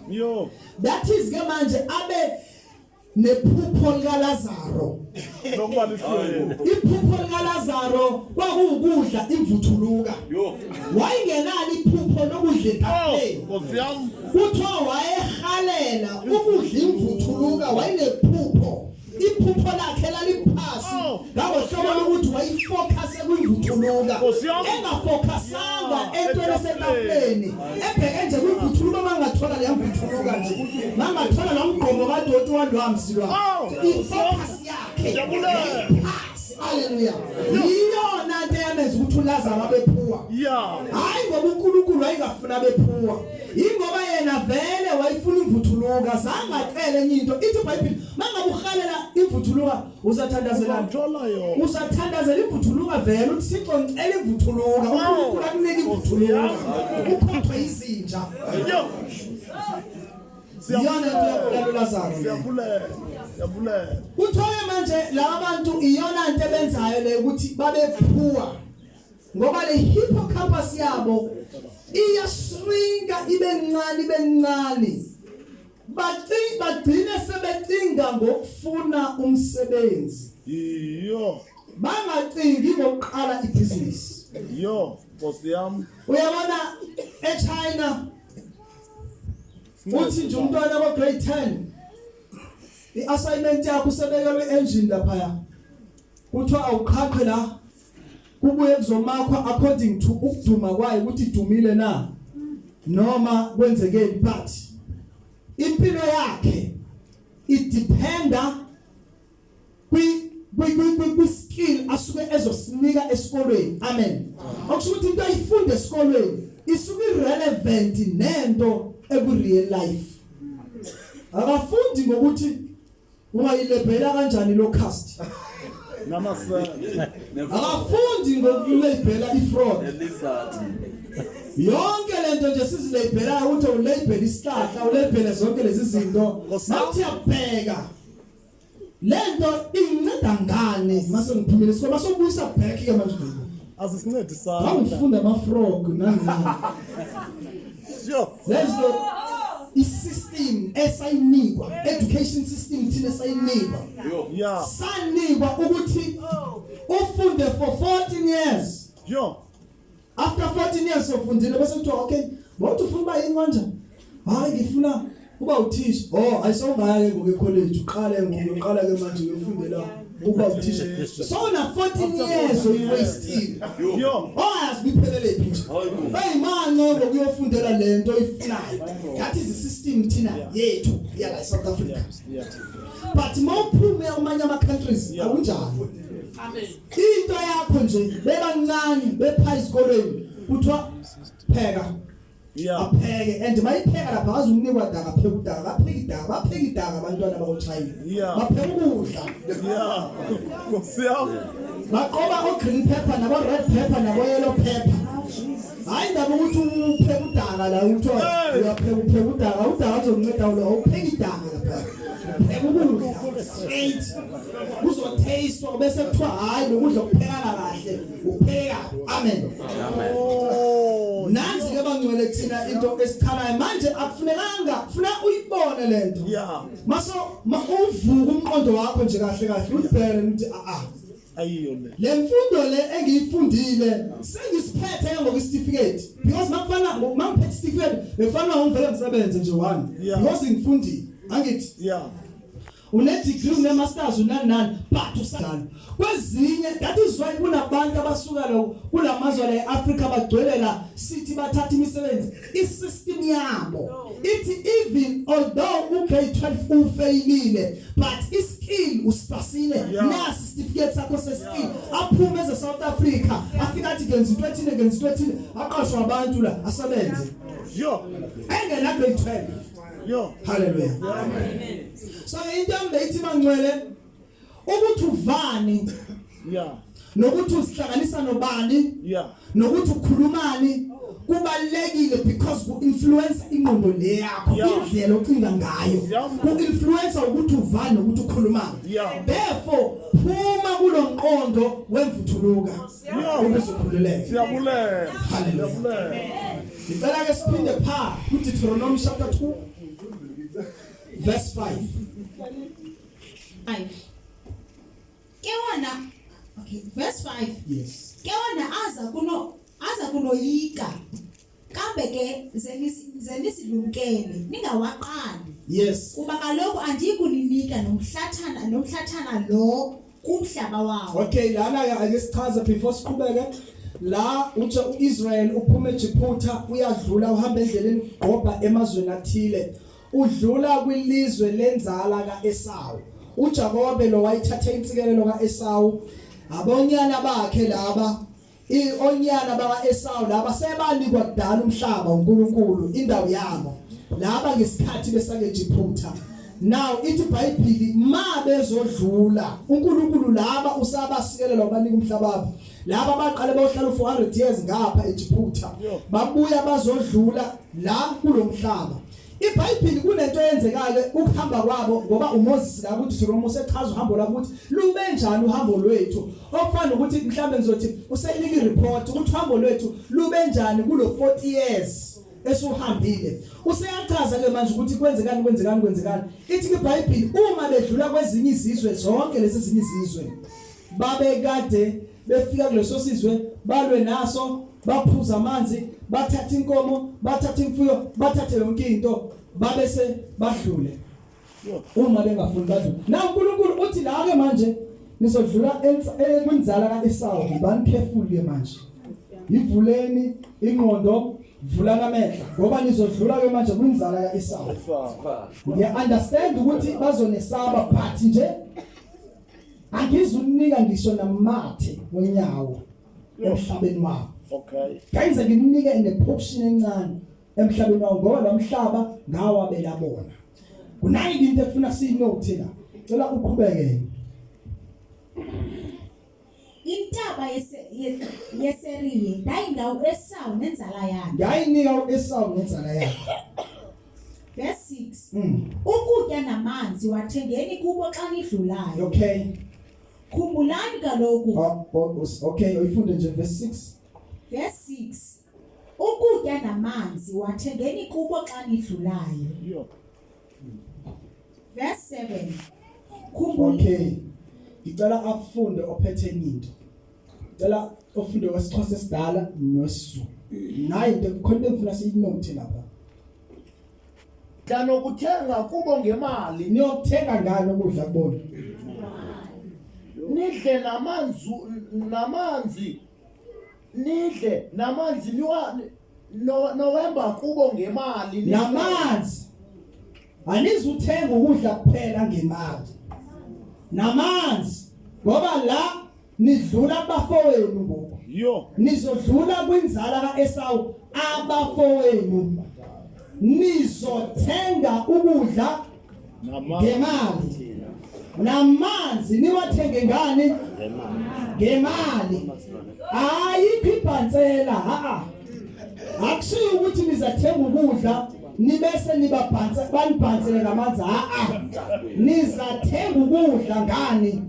That is ke manje abe nephupho likaLazaro. Lokuba lihlwele. Iphupho likaLazaro kwakuwukudla imvuthuluka. Wayengenalo iphupho lokudla etafuleni. Nkosi yami. Kuthiwa wayehalela ukudla imvuthuluka, wayenephupho. Iphupho lakhe laliphasi ngangohlobo lokuthi wayifocus kwimvuthuluka. Engafocusanga entweni esetafuleni. Ebheke nje kwimvuthuluka mangathola leya mvuthuluka nje. Mangathola lo mgqomo kadoti walwamsi lwa. Ifocus yakhe. Phasi. Hallelujah. Iyona into eyamenza ukuthi uLazaro abephuwa. Hayi ngoba uNkulunkulu wayengafuna abephuwa. Ingoba yena vele wayifuna imvuthuluka, zange acele enye into. Ithi iBhayibheli mangabe uhalela imvuthuluka uzathandazela. Uthola yona. Uzathandazela imvuthuluka vele uthi Thixo ngicela imvuthuluka. uNkulunkulu akunike imvuthuluka. Ukhothwe izinja. Iyona into yokubulala uLazaro. Siyabulela. Siyabulela. Kuthiwa manje laba bantu iyona into ebenzayo le ukuthi babephuwa. Ngoba le hippocampus yabo iyashrinka ibe ncane ibe ncane. Bagcine sebecinga ngokufuna umsebenzi. Bangacingi ngokuqala ibhizinisi. Nkosi yami. Uyabona eChina uthi nje umntwana ko grade 10 i-assignment yakho usebekelwe engine lapha. Kuthiwa awuqhaqhe la kubuye kuzomakwa according to ukuduma kwayo ukuthi idumile na noma kwenzekeni, but impilo yakhe idependa kwi skill asuke ezosinika esikolweni. Amen. Okusho ukuthi into ayifunda esikolweni isuke irelevant nento eku real life. Akafundi ngokuthi ungayilebhela kanjani lo cast. Namasele. Akafundi ngokulebhela ifraud. Yonke lento nje sizilebhelayo ukuthi ulabel isihlahla, ulabel zonke lezi zinto. Nathi yabheka. Lento inceda ngani mase ngiphumile isikole masubuyisa back ke manje. Azisincedi sana. Ngangifunda ama frog nani. Sure. Lezo isystem esayinikwa education system thina esayinikwa. Yeah. Sanikwa ukuthi ufunde for 14 years. Yo. After 14 years ufundile bese kuthiwa okay, mawuthi ufuna uba yini kanje? Hayi ngifuna uba uthisha. Oh, ayisongaya ke ngoku ecollege, uqale ngoku uqala ke manje uyofundela ukuba uthisha. So na 14 years uyiwastile. Yo. Ongayazi biphelele phi nje. Bayimanco ngokuyofundela lento oyifunayo. That is the system thina yethu yala eSouth Africa. Yeah. But mawuphume kumanye ama countries akunjalo. Amen. Into yakho nje bebancane bepha izikolweni kuthiwa pheka Yeah. apheke and mayipheka lapha azukunikwa daka pheka udaka bapheka idaka bapheka idaka abantwana bakochina Yeah. bapheka ukudla Yeah. Nkosi yami. baqoba o green pepper nabo red pepper nabo yellow pepper hayi indaba ukuthi upheka udaka la uthiwa Hey. uyapheka upheka udaka udaka uzokunceda ulo upheka idaka lapha upheka ukudla straight kuzotastwa bese kuthiwa hayi lokudla kuphekana kahle upheka amen Oh. nansi ke bangcwele thina into esichalayo manje akufunekanga kufuna uyibone lento Yeah. maso ma uvuka umqondo wakho nje kahle kahle uyibheke ukuthi a a Ayiyo le. le mfundo le engiyifundile sengisiphethe ke ngokwesitifiketi because makufana mangiphethe isitifiketi bekufanele ngivele ngisebenze nje one Yeah. because ngifundile angithi Yeah. une degree une masters unani nani but usana kwezinye that is why kunabantu abasuka lo kulamazwe la eAfrica bagcwele la sithi bathatha imisebenzi isystem yabo ithi even although u grade 12 ufailile but iskill usipasile Yeah. nasi certificate sakho seskill aphume eze South Africa afika athi ngenza into ethile ngenza into ethile aqashwa abantu la asebenze Yo. engena grade 12 Yo. Hallelujah. Amen. So into engibeyithi mangcwele ukuthi uvani Yeah. nokuthi uzihlanganisa nobani Yeah. nokuthi ukhulumani kubalekile because ku influence ingqondo le yakho Yeah. indlela ocinga ngayo Yeah. ku influence ukuthi uvani nokuthi ukhulumani Yeah. therefore phuma kulomqondo wemvuthuluka Yeah. ukuze ukhululeke Siyabulela. Hallelujah. Siyabulela. Ngicela ke siphinde pha ku Deuteronomy chapter 2 verse 5 5 Ke wona okay verse 5 Yes. Ke wona aza kuno aza kunoyika kambe ke zenisilumkele ningawaqali Yes. kuba kaloku andiyi kuninika nomhlathana nomhlathana lo kumhlaba wawo Okay lana ke ake sichaze before siqhubeke la utsho uIsrael uphuma eJiphutha uyadlula uhamba endleleni gqobha emazweni athile udlula kwilizwe lenzala kaEsawu uJakobe lo wayithatha insikelelo kaEsawu abonyana bakhe laba ionyana bakaEsawu laba sebanikwa kudala umhlaba uNkulunkulu indawo yabo laba ngesikhathi besake eJiphutha now ithi iBhayibheli ma bezodlula uNkulunkulu laba usabasikelela wabanika umhlaba wabo laba baqale bayohlala 400 years ngapha eJiphutha babuya bazodlula la kulomhlaba iBhayibheli kunento eyenzekayo ukuhamba kwabo ngoba uMoses la kuthi Deuteronomy usechaza uhambo lwabo ukuthi lube njani uhambo lwethu okufana ukuthi mhlambe ngizothi usenika ireport ukuthi uhambo lwethu lube njani kulo 40 years esuhambile useyachaza ke manje ukuthi kwenzekani kwenzekani kwenzekani ithi iBhayibheli uma bedlula kwezinye izizwe zonke lezi ezinye izizwe babekade befika kuleso sizwe balwe naso baphuza amanzi bathatha inkomo bathatha imfuyo bathathe yonke into babese badlule uma bengafuni badlule na uNkulunkulu uthi la ke manje nizodlula kwinzala kaEsawu ngibani careful ke manje ivuleni ingqondo vulana amehlo ngoba nizodlula ke manje kwinzala kaEsawu ngiya understand ukuthi bazonesaba but nje angizunika ngisho namathe wenyawo emhlabeni wabo Okay. Ngize nginike neportion encane emhlabeni wawo ngoba lo mhlaba ngawabela bona. Kunayi into ekufuna siyinote la. Cela uqhubeke. Intaba yeSeriye ndayinika uEsawu nenzala yakhe. Ndayinika uEsawu nenzala yakhe. Verse 6. Ukutya namanzi wathengeni kubo xa nidlulayo. Okay. Khumbulani kaloku. Oh, okay, uyifunde nje verse 6. Verse 6. Ukutya namanzi wathengeni kubo xa nidlulayo. Yo. Verse 7. Khumbula. Okay. Ngicela afunde ophethe into. Ngicela ofunde wesiXhosa esidala nesiZulu. Nayi into khona into engifuna siyinote lapha. Dlanokuthenga kubo ngemali. Niyokuthenga ngani ukudla kubona? Nidle namanzi nidle namanzi niwa no, nowemba kubo ngemali namanzi anizuthenga ukudla kuphela ngemali namanzi ngoba la nidlula kubafowenu ngoku yo nizodlula kwinzala kaEsawu abafowenu nizothenga ukudla ngemali namanzi niwathenge ngani ngemali ayikho ibhansela a a akusiyo ukuthi nizathenga ukudla nibese nibabhansa banibhansele ngamanzi a a nizathenga ukudla ngani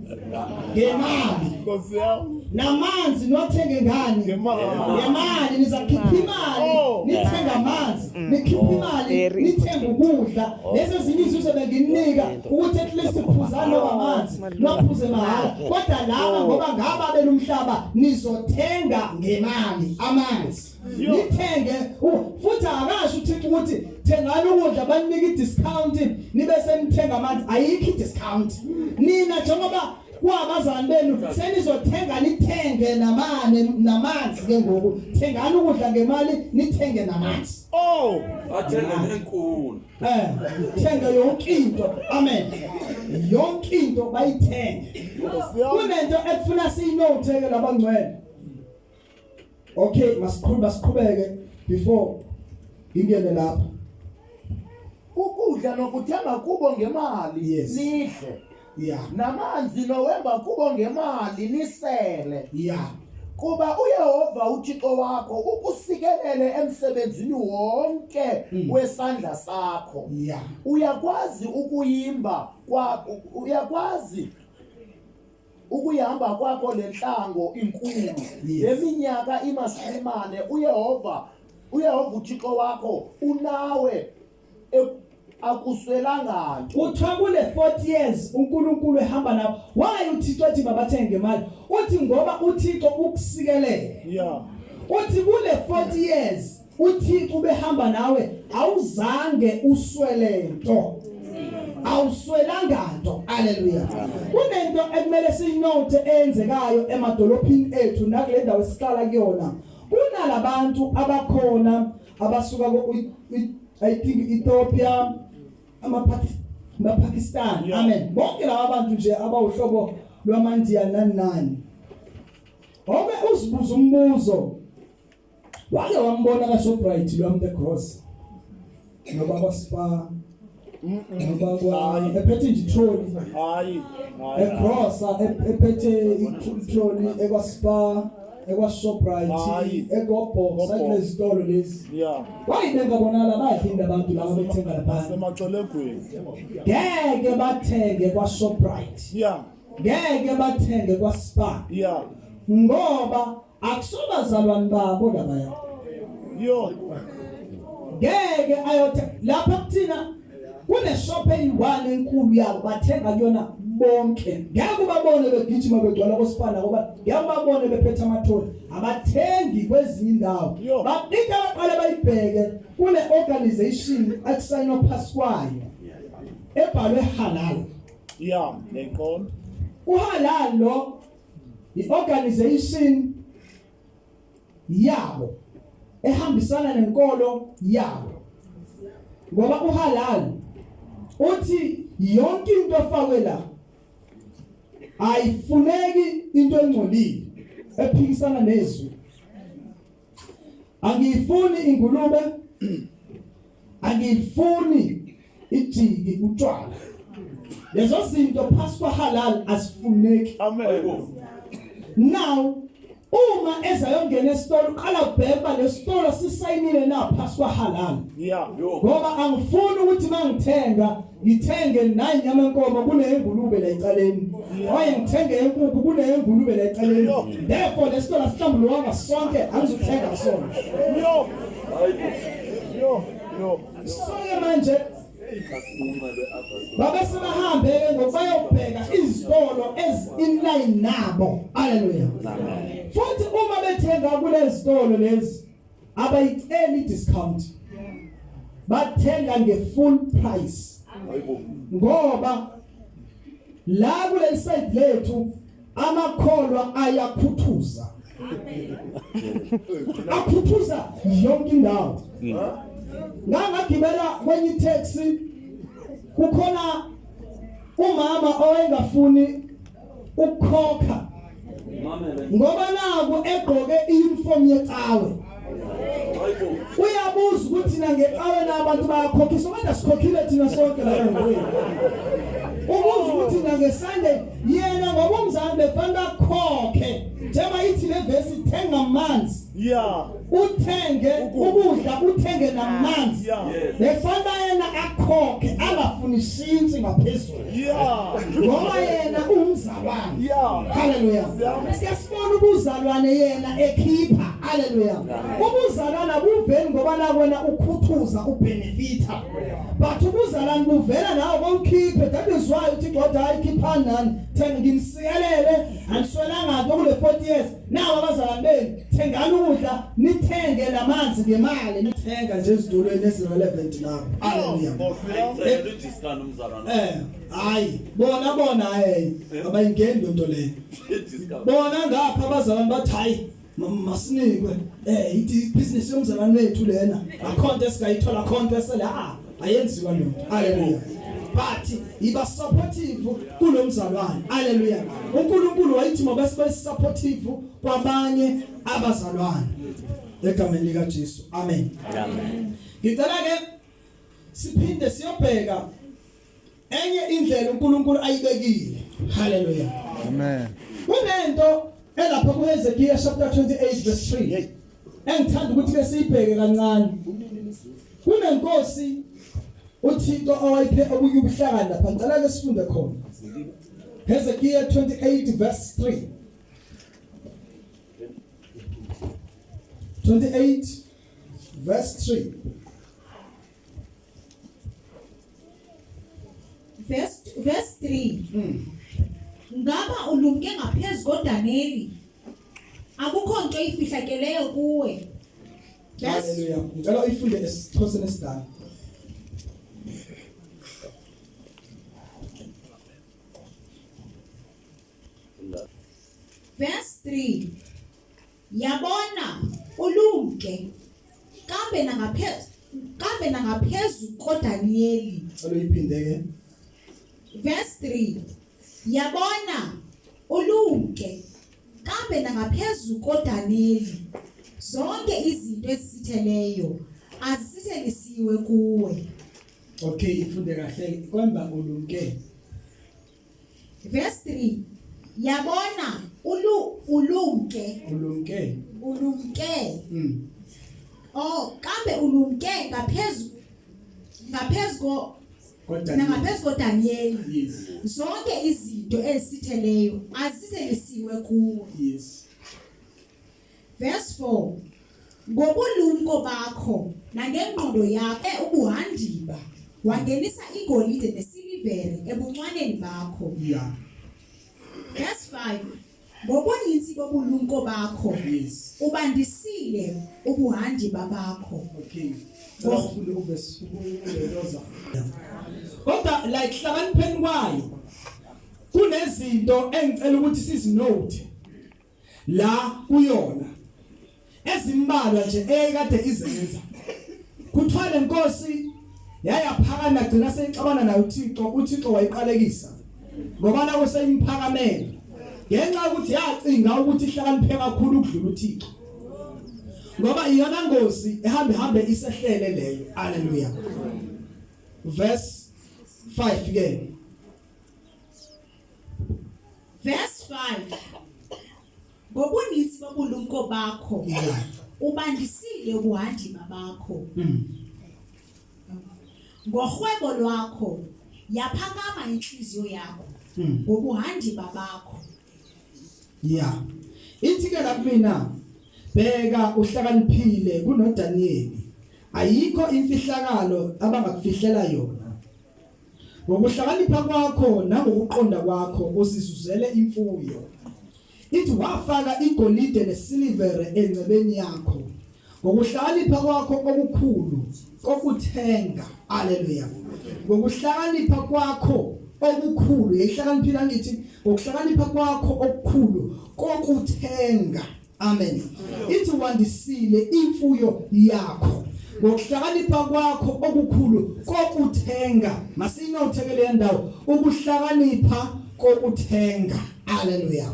ngemali Nkosi yami namanzi niwathenge ngani ngemali nizakhipha imali Oh. nithenga amanzi nikhipha imali Very nithenga ukudla lezi ezinye izuzo benginika ukuthi at least phuzani noma amanzi niwaphuze mahhala kodwa laba ngoba ngaba belumhlaba nizothenga ngemali amanzi nithenge futhi akasho uThixo ukuthi thengani ukudla baninike i-discount nibe senithenga amanzi ayikho i-discount nina njengoba kwabazali benu senizothenga nithenge namane namanzi ke ngoku thengani ukudla ngemali nithenge namanzi oh bathenge nenkulu thenge yonke into amen yonke into bayithenge kunento ekufuna siyinote ke labangcwele okay masiqhube siqhubeke before ingene lapha ukudla nokuthenga kubo ngemali Yes. nidle yeah namanzi nowemba kubo ngemali nisele yeah kuba uYehova uThixo wakho ukusikelele emsebenzini wonke wesandla sakho yeah uyakwazi ukuyimba kwa uyakwazi ukuyihamba kwakho lenhlango inkulu leminyaka imashumi uYehova uThixo wakho unawe akuswelanga nto kuthiwa kule 40 years uNkulunkulu ehamba nabo why uThixo ethi mabathenge ngemali uthi ngoba uThixo ukusikelele yeah uthi kule 40 years uThixo ubehamba nawe awuzange uswele nto awuswelanga nto haleluya kunento ekumele siyinote eyenzekayo emadolophini ethu nakule ndawo esihlala kuyona kunalabantu abakhona abasuka ko I think Ethiopia ama-Pakistan Yeah. amen bonke laba bantu nje abawuhlobo lwamandiya nani nani oke uzibuza umbuzo wake wambona ka Shoprite lo the cross noba kwa Spar noba kwa Hayi. ephethe nje trolley hayi hayi egrosa ephethe itrolley ekwa Spar ekwa Shoprite Hayi. ekoBox Kobox. kulezitolo lezi yeah why bengabonala bayadinda abantu laba bethenga lapha semaxelegweni ngeke bathenge kwa Shoprite yeah ngeke bathenge kwa Spar yeah ngoba akusobazalwane babo labaya yo ngeke ayothe lapha kuthina kune shop eyi-one enkulu yabo bathenga kuyona bonke ngeke ubabone begijima begcwala kosipana ngoba ngeke ubabone bephethe amatholi abathengi kwezinye indawo Yo. into abaqale bayibheke kule organization ekusayinwa phasi kwayo ebhalwe halal yeah ngiyayiqonda uhalal lo i-organization yabo ehambisana nenkolo yabo ngoba uhalal uthi yonke into efakwe la ayifuneki into engcolile ephikisana nezwi angiyifuni ingulube angiyifuni Ijiki utshwala. Lezo zinto phasi kwa halal azifuneki. Amen. Now uma ezayongena esitolo uqala ubheka lesitolo sisayinile na phasi kwa halal. Yeah. Ngoba angifuni ukuthi mangithenga ngithenge nayi inyama yenkomo kuneyengulube la ecaleni. Oye ngithenge enkukhu kuneyengulube la ecaleni. Therefore lesitolo asihlambulukanga sonke angizuthenga sona. Yo. Yo. Yo. So ke manje babe sebahambe ke ngobayobheka izitolo ezi inline nabo. Hallelujah. Futhi uma bethenga kulezitolo lezi abayiceli discount. Bathenga nge full price. Ngoba la kuleli side lethu amakholwa ayakhuthuza. Akhuthuza yonke indawo. Ngangagibela kwenye taxi kukhona umama owayengafuni ukukhokha ngoba naku egqoke iuniform yecawe. Uyabuza ukuthi na ngecawe na abantu bayakhokhiswa kodwa sikhokhile thina sonke la endaweni. Ubuza ukuthi na ngeSunday yena ngoba umzali befanele akhokhe njengoba ithi le verse thenga amanzi. Yeah. Uthenge ukudla uthenge namanzi. Yeah. Befanele yena akhokhe angafuni shintshi ngaphezulu. Yeah. Ngoba yena umzalwane. Yeah. Hallelujah. Siyasibona ubuzalwane yena ekhipha. Hallelujah. Ubuzalwana buveli ngoba la wena ukhuthuza ubenefita. But ubuzalwane buvela nawe bawukhiphe. That is why uthi God hayi khiphani nani. Thenga nginisikelele aniswelanga nto kule 40 years. Nawo abazalwane benu thengani ukudla nithenge namanzi ngemali nithenga nje ezitolweni ezirelevant lapho. Hallelujah. Hayi bona bona hey abayingeni lento leyo. Bona ngapha abazalwane bathi hayi masinikwe ithi business yomzalwane wethu lena akhonto esingayithola khonto esele ayenziwa lonto. Hallelujah. But iba supportive kulomzalwane. Hallelujah. uNkulunkulu wayithi mabese supportive kwabanye abazalwane egameni lika Jesu. Amen. Amen. Ngicela ke siphinde siyobheka enye indlela uNkulunkulu ayibekile. Hallelujah. Amen. Kunento elapha kuHezekiah chapter 28 verse 3 engithanda ukuthi ke siyibheke kancane. Kunenkosi uThixo owayiphe okunye ubuhlakani lapha, ngicela ke sifunde khona. Hezekiah 28 verse 3. 28 verse 3. Verse 3. Ngaba ulumke ngaphezu koDaniyeli? Akukho nto ifihlakeleyo kuwe. Hallelujah. Ngicela uyifunde esiXhoseni esidala. Verse 3. Yabona ulumke kambe nangaphezu koDaniyeli. Ngicela uyiphinde ke. Verse 3. Yabona ulumke kambe nangaphezu koDaniyeli. Zonke izinto ezisitheleyo azisithelisiwe kuwe. Okay, ifunde kahle kwemba ulumke. Verse 3. Yabona ulumke. Ulumke. Ulumke. Oh, kambe ulumke ngaphezu koDaniyeli. Yes. Zonke izinto ezisitheleyo azisithelisiwe kuwe. Yes. Verse 4. Ngobulumko bakho nangengqondo yakho ubuhandiba wangenisa igolide nesilivere ebuncwaneni bakho. Yeah. Verse 5. Ngobuninzi bobulumko bakho. Yes. Ubandisile ubuhandiba bakho. Okay. Kodwa like hlakanipheni kwayo kunezinto engicela ukuthi sizinote la kuyona ezimbalwa nje eyayikade izenza. Kuthiwa lenkosi yayaphakama gcina seyixabana nayo uThixo, uThixo wayiqalekisa ngoba la kuseyimphakamela ngenxa yokuthi yacinga ukuthi ihlakaniphe kakhulu ukudlula uThixo, ngoba iyona ngozi ehambe hambe isehlele leyo. Hallelujah. Verse 5 ke. Verse 5 Ngobuninzi bobulumko bakho ubandisile ubuhandiba bakho. Ngorhwebo lwakho yaphakama intliziyo yakho ngobuhandiba bakho. Yeah. Ithi ke la kumina bheka uhlakaniphile kunoDaniyeli. Ayikho imfihlakalo abangakufihlela yona. Ngokuhlakanipha kwakho nangokuqonda kwakho usizuzele imfuyo. Ithi wafaka igolide nesilivere engcebeni yakho. Ngokuhlakanipha kwakho okukhulu kokuthenga. Haleluya. Ngokuhlakanipha kwakho okukhulu, yayihlakaniphile angithi ngokuhlakanipha kwakho okukhulu kokuthenga. Amen. Ithi wandisile imfuyo yakho ngokuhlakanipha kwakho okukhulu kokuthenga. Masinotheke le ndawo ukuhlakanipha kokuthenga. Haleluya.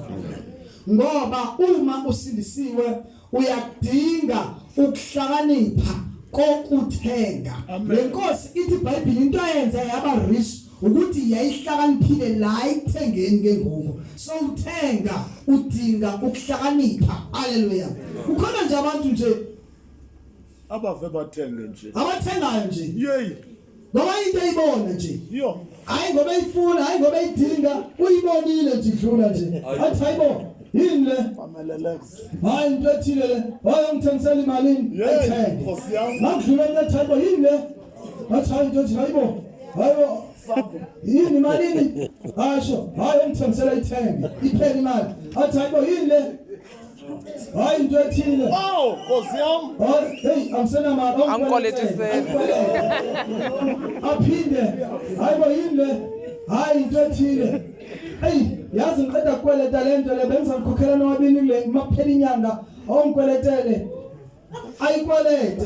Ngoba uma usindisiwe uyakudinga ukuhlakanipha kokuthenga. Le nkosi ithi iBhayibheli into ayenza yaba rich ukuthi yayihlakaniphile la ekuthengeni ke ngoku. So uthenga udinga ukuhlakanipha. Haleluya. Kukhona nje abantu nje abave bathenge nje, abathengayo nje. Yeyi. Ngoba into eyibona nje. Yo. Hayi ngoba eyifuna, hayi ngoba eyidinga, uyibonile nje idlula nje. Athi hayibo, yini le? Hayi into ethile le. Hayi ungithengisela imalini? Ayithenge. Makudlula into ethi hayibo yini le? Athi hayi into ethi hayibo. Hayibo. Yini imalini? Asho, hayi ungithengisela ithenge. Iphele imali. Athi hayibo yini le? Hayi into ethile. Oh, Nkosi yami. Hayi, hey, angisenamali. Angikweletise. Aphinde. Hayibo yini le? Hayi into ethile. Hey, yazi ngiqeda kukweleta lento le bengizangikhokhela nowabini kule makuphela inyanga awungikweletele. Ayikwelete.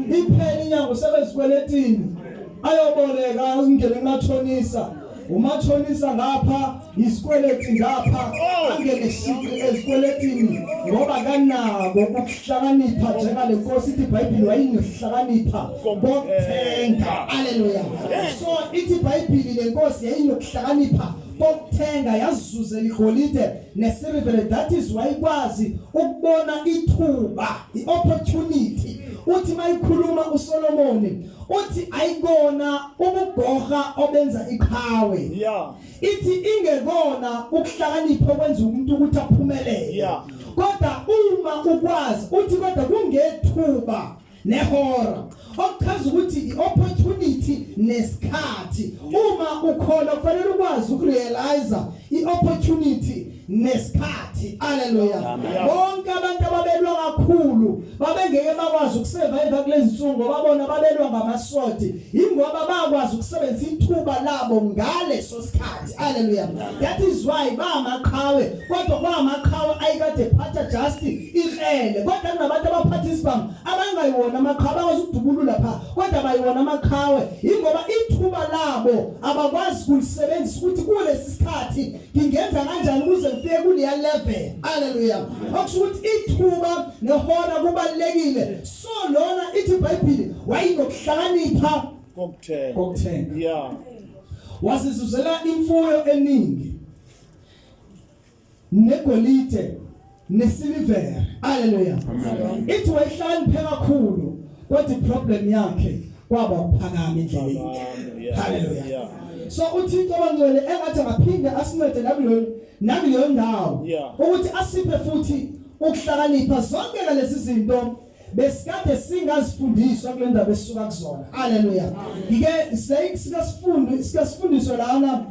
Iphela inyanga usebezikweletini. Ayoboleka angene kumathonisa. Umathonisa ngapha isikweleti ngapha angene shiqi ezikweletini ngoba kanako ukuhlakanipha njengale nkosi ithi iBhayibheli wayinokuhlakanipha kokuthenga. Haleluya. So ithi iBhayibheli le nkosi yayinokuhlakanipha kokuthenga yazuzela igolide nesilivere. That is why ikwazi ukubona ithuba, iopportunity. Uthi mayikhuluma uSolomoni uthi ayikona ubugorha obenza iqhawe. Ithi ingekona ukuhlakanipha okwenza umuntu ukuthi aphumelele. Kodwa uma ukwazi uthi kodwa kungethuba nehora, okuchaza ukuthi iopportunity nesikhathi. Uma ukhona kufanele ukwazi ukurealize iopportunity nesikhathi. Haleluya. Bonke abantu ababelwa kakhulu babengeke bakwazi ukusurvive kulezi nsuku ngoba bona babelwa ngamasword, ingoba bakwazi ukusebenzisa ithuba labo ngaleso sikhathi. Haleluya. That is why bamaqhawe, kodwa kwamaqhawe ayikade phatha just ikrele, kodwa kunabantu abaphatha isibhamu abangayiwona amaqhawe, abakwazi ukudubulula pha, kodwa bayiwona amaqhawe ingoba ithuba labo abakwazi kulisebenzisa ukuthi kulesi sikhathi ngingenza kanjani ukuze ngifike kuleya level. Haleluya. Okusho ukuthi ithuba nehora kubalekile. So lona ithi iBhayibheli wayinokuhlakanipha kokuthenga. Kokuthenga. Wasizuzela imfuyo eningi negolide nesilivere. Haleluya. Ithi wayehlakaniphe kakhulu, kodwa iproblem yakhe kwaba ukuphakama endleleni. Haleluya. So uThixo bangcwele engathi angaphinde asincede nakuleyo nakuleyo ndawo ukuthi asiphe futhi ukuhlakanipha. Zonke lezi zinto besikade singazifundiswa kule ndaba esisuka kuzona. Haleluya. Ngike sike sikasifundiswa lana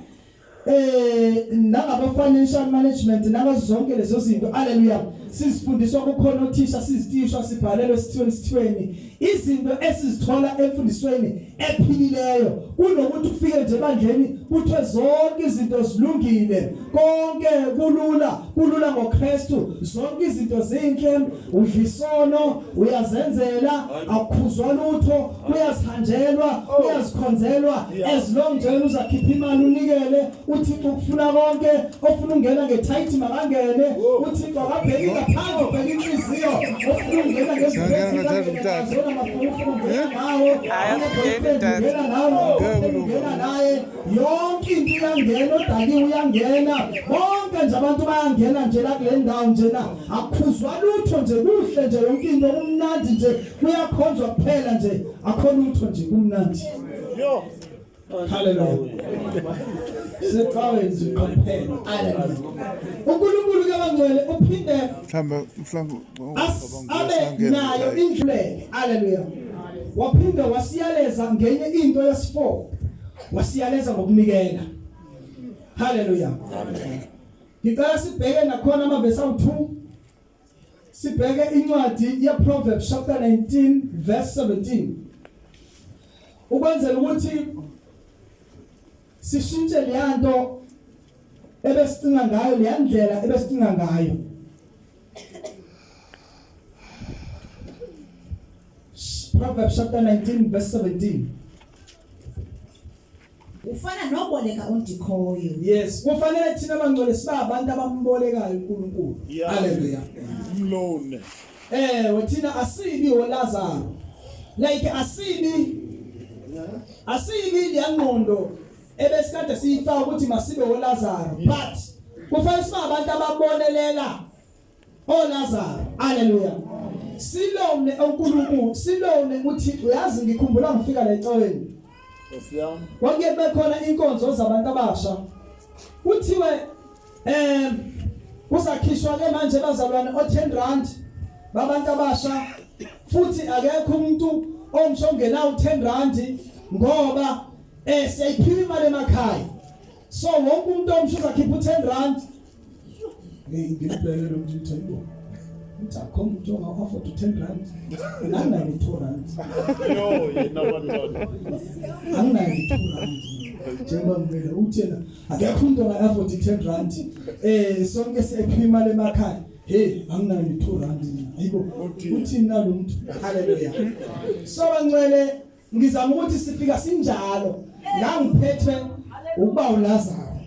nangabo financial management nangazo zonke lezo zinto. Haleluya. Sizifundiswa kukhona othisha, sizitishwa, sibhalelwe sithiweni sithiweni izinto esizithola emfundisweni ephilileyo, kunokuthi ufike nje ebandleni kuthiwe zonke izinto zilungile, konke kulula, kulula ngoKristu, zonke izinto zinhle, udlisono uyazenzela, akukhuzwa lutho, kuyazihanjelwa, kuyazikhonzelwa, as long nje uzakhipha imali unikele uThixo ukufuna konke. Ofuna ungena ngethayithi makangene, uThixo akabheki. ingaphandle ubheka inhliziyo ofuna ukungena ngezona mafufu ungena ngawo Hayi, asingeni, ungena nawo ungena naye yonke into iyangena odakiwe uyangena bonke nje abantu bayangena nje la kule ndawo nje na akukhuzwa lutho nje kuhle nje yonke into kumnandi nje kuyakhonzwa kuphela nje akho lutho nje kumnandi. Yo. Hallelujah. Secaweni nje kuphela. Hallelujah. uNkulunkulu ke bangcwele uphinde Mhlawumbe mhlawumbe abe nayo indlulele. Hallelujah. Waphinde wasiyaleza ngenye into yesi4. Wasiyaleza ngokunikela. Hallelujah. Amen. Ngicela sibheke nakhona amavesi awu2. Sibheke incwadi yeProverbs chapter 19 verse 17. Ukwenzela ukuthi sishintshe leyanto ebesicinga ngayo, leyandlela ebesicinga ngayo. Proverbs chapter 19 verse 17. Ufana noboleka uNdikhoyo. Yes, kufanele thina abangcwele siba abantu abambolekayo uNkulunkulu. Hallelujah. Umlone. Thina asibi oLazaro. Like asibi leyangqondo ebesikade siyifaka ukuthi masibe oLazaro, but kufanele sibe abantu ababonelela oLazaro. Hallelujah. Silone uNkulunkulu, silone uThixo. Uyazi ngikhumbula ngifika la ecaweni. Nkosi yami. Kwakuye kube khona inkonzo zabantu abasha. Kuthiwe kuzakhishwa ke manje bazalwane o10 rand babantu abasha, futhi akekho umuntu omsho ongenawo 10 rand ngoba siyayiphiwa imali emakhaya. So wonke umuntu omsho uzakhipha u10 rand. Ngibheke lo muntu uthi hayibo. Uthi akho umuntu onga-afford u10 rand. Anginayo 2 rand. Yo, yena bantwana. Anginayo 2 rand. Njengoba ngibeka uthi yena akekho umuntu onga-afford i-10 rand. Sonke siyayiphiwa imali emakhaya. Hey, anginayo 2 rand mina. Hayibo. Uthini nalo muntu? Hallelujah. So bangcwele ngizama ukuthi sifika sinjalo. Ngangiphethwe ukuba uLazaro.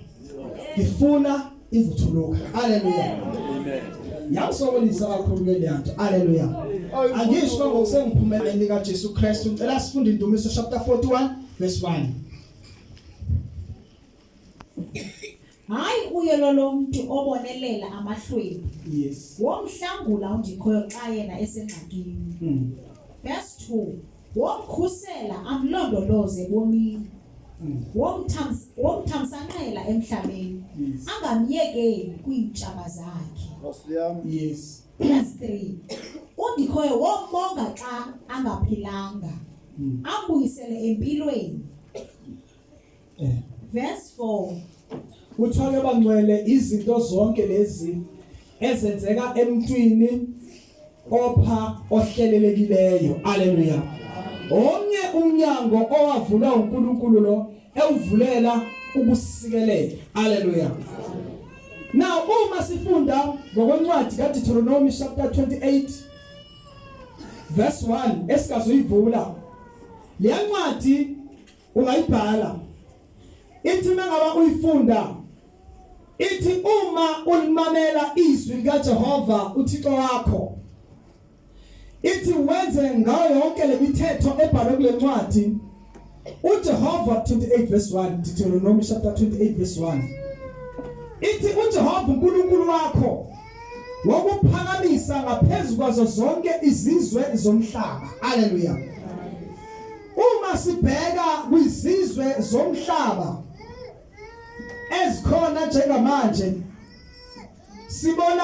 Ngifuna ivuthuluka. Hallelujah. Amen. Yangisokolisa kakhulu ke leyanto. Hallelujah. Angisho ngokusengiphumeleni kaJesu Kristu. Ngicela sifunde iNdumiso chapter 41 verse 1. Hayi uye lo muntu obonelela amahlwempu. Yes. Womhlangula uNdikhoyo xa yena esengxakini. Verse 2. Womkhusela amlondoloze ebomini. Womthamsanqela emhlabeni. Angamyekeli kwiintshaba zakhe. Nkosi yami. Yes. Verse 3. uNdikhoyo wombonga xa angaphilanga. Ambuyisele empilweni. Verse 4. Kuthiwa ke bangcwele izinto zonke lezi ezenzeka emntwini opha ohlelelekileyo. Hallelujah. Omnye umnyango owavulwa uNkulunkulu lo ewuvulela ukusikelela. Hallelujah. Now uma sifunda ngokwencwadi kaDeuteronomy chapter 28 verse 1 esikazoyivula, leya ncwadi ungayibhala, ithi mangaba uyifunda ithi uma ulimamela izwi likaJehova uThixo wakho, ithi wenze ngayo yonke lemithetho ebhalwe kule ncwadi uJehova. 28 verse 1, Deuteronomy chapter 28 verse 1, ithi uJehova uNkulunkulu wakho wokuphakamisa ngaphezulu kwazo zonke izizwe zomhlaba. Haleluya. Uma sibheka kwizizwe zomhlaba ezikhona njengamanje, sibona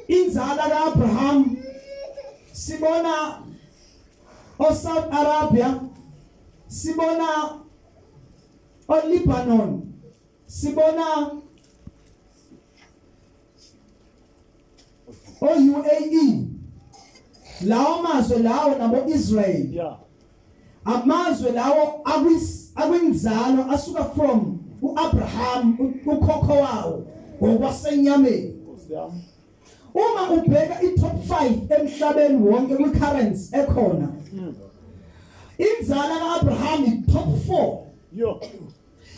inzala kaAbraham, sibona oSaudi Arabia, sibona oLebanon, sibona oUAE, lawo mazwe lawo nabo Israel. Amazwe lawo akwinzalo asuka from uAbraham, ukhokho wawo ngokwasenyameni. Nkosi yami. Uma ubheka i-top 5 emhlabeni wonke kwi-currency ekhona, inzala kaAbraham i-top 4. Yo.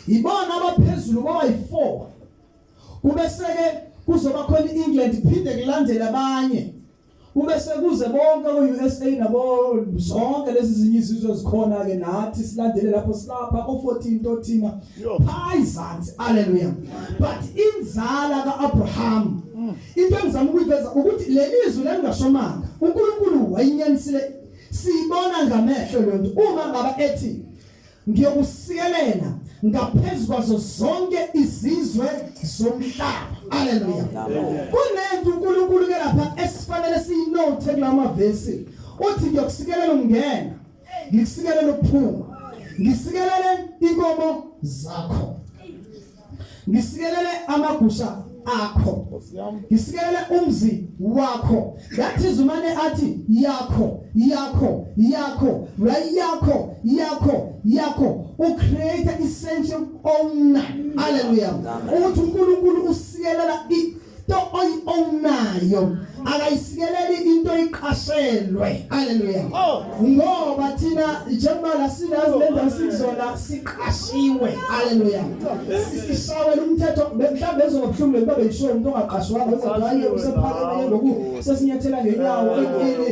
Ibona abaphezulu bayi-4, kube seke Kuzoba khona iEngland phinde kulandele abanye. Kube sekuze bonke ko-USA nabo zonke lezi zinye izizwe ezikhona ke nathi silandele lapho silapha ko-14 tothina phayizansi haleluya but inzala ka-Abraham into engizama ukuyiveza ukuthi leli zwi lengashomanga uNkulunkulu wayinyanisile siyibona ngamehlo lento uma ngaba ethi Ngiyokusikelela ngaphezu kwazo zonke izizwe zomhlaba. Haleluya. Kunento uNkulunkulu ke lapha esifanele siyinote kulamavesi. Uthi ngiyokusikelela ungena. Ngikusikelela ukuphuma. Ngisikelele inkomo zakho. Ngisikelele amagusha akho. Ngisikelele umzi wakho. That is umane athi yakho, yakho, yakho, right yakho, yakho, yakho. U create i sense of owner. Hallelujah. Ukuthi uNkulunkulu usikelela into oyi-ownayo akayisikeleli into oyiqashelwe haleluya oh. ngoba thina njengoba la silazi le ndawo sikuzona siqashiwe haleluya sishawela umthetho mhlawumbe ezoba buhlungu le nto beyisho umuntu ongaqashwanga uzothi hayi usephakeme ngoku sesinyathela ngenyawo ini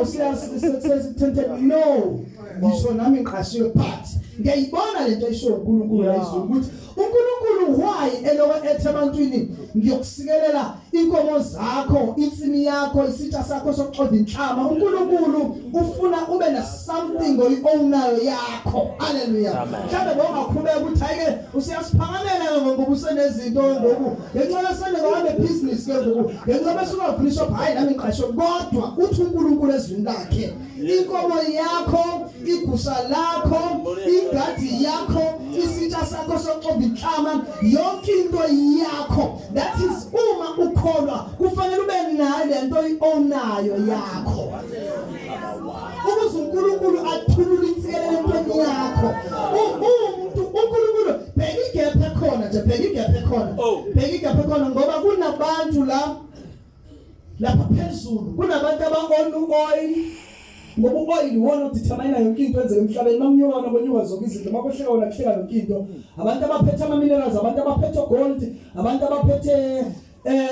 usiyasithenthe no ngisho nami ngiqashiwe but ngiyayibona lento ayisho uNkulunkulu la izulu ukuthi uNkulunkulu why eloko ethi ebantwini ngiyokusikelela inkomo zakho insimi yakho isitsha sakho sokuxova inhlama uNkulunkulu ufuna ube na something oyi-ownayo yakho haleluya mhlawumbe bongaqhubeka ukuthi hayi ke usiyasiphakamela ngoba usenezinto ngoku ngenxa yosene business ke ngoku ngenxa bese ungavula ishop hayi nami ngiqashwe kodwa uthi uNkulunkulu ezwini lakhe inkomo yakho igusha lakho ingadi yakho isitsha sakho sokuxova inhlama yonke into yakho that is uma ukholwa kufanele ube nayo lento onayo yakho ukuze uNkulunkulu athulule insikelelo entweni yakho umuntu uNkulunkulu bheka igap ekhona nje bheka igap ekhona oh. bheka igap ekhona ngoba kunabantu la lapha phezulu kunabantu aba-own u-oil ngoba u-oil iwona odetermine yonke into enzeka emhlabeni makunyuka wona kwenyuka zonke izinto makwehleka wona kuhleka yonke into abantu abaphethe ama-minerals abantu abaphethe gold abantu abaphethe eh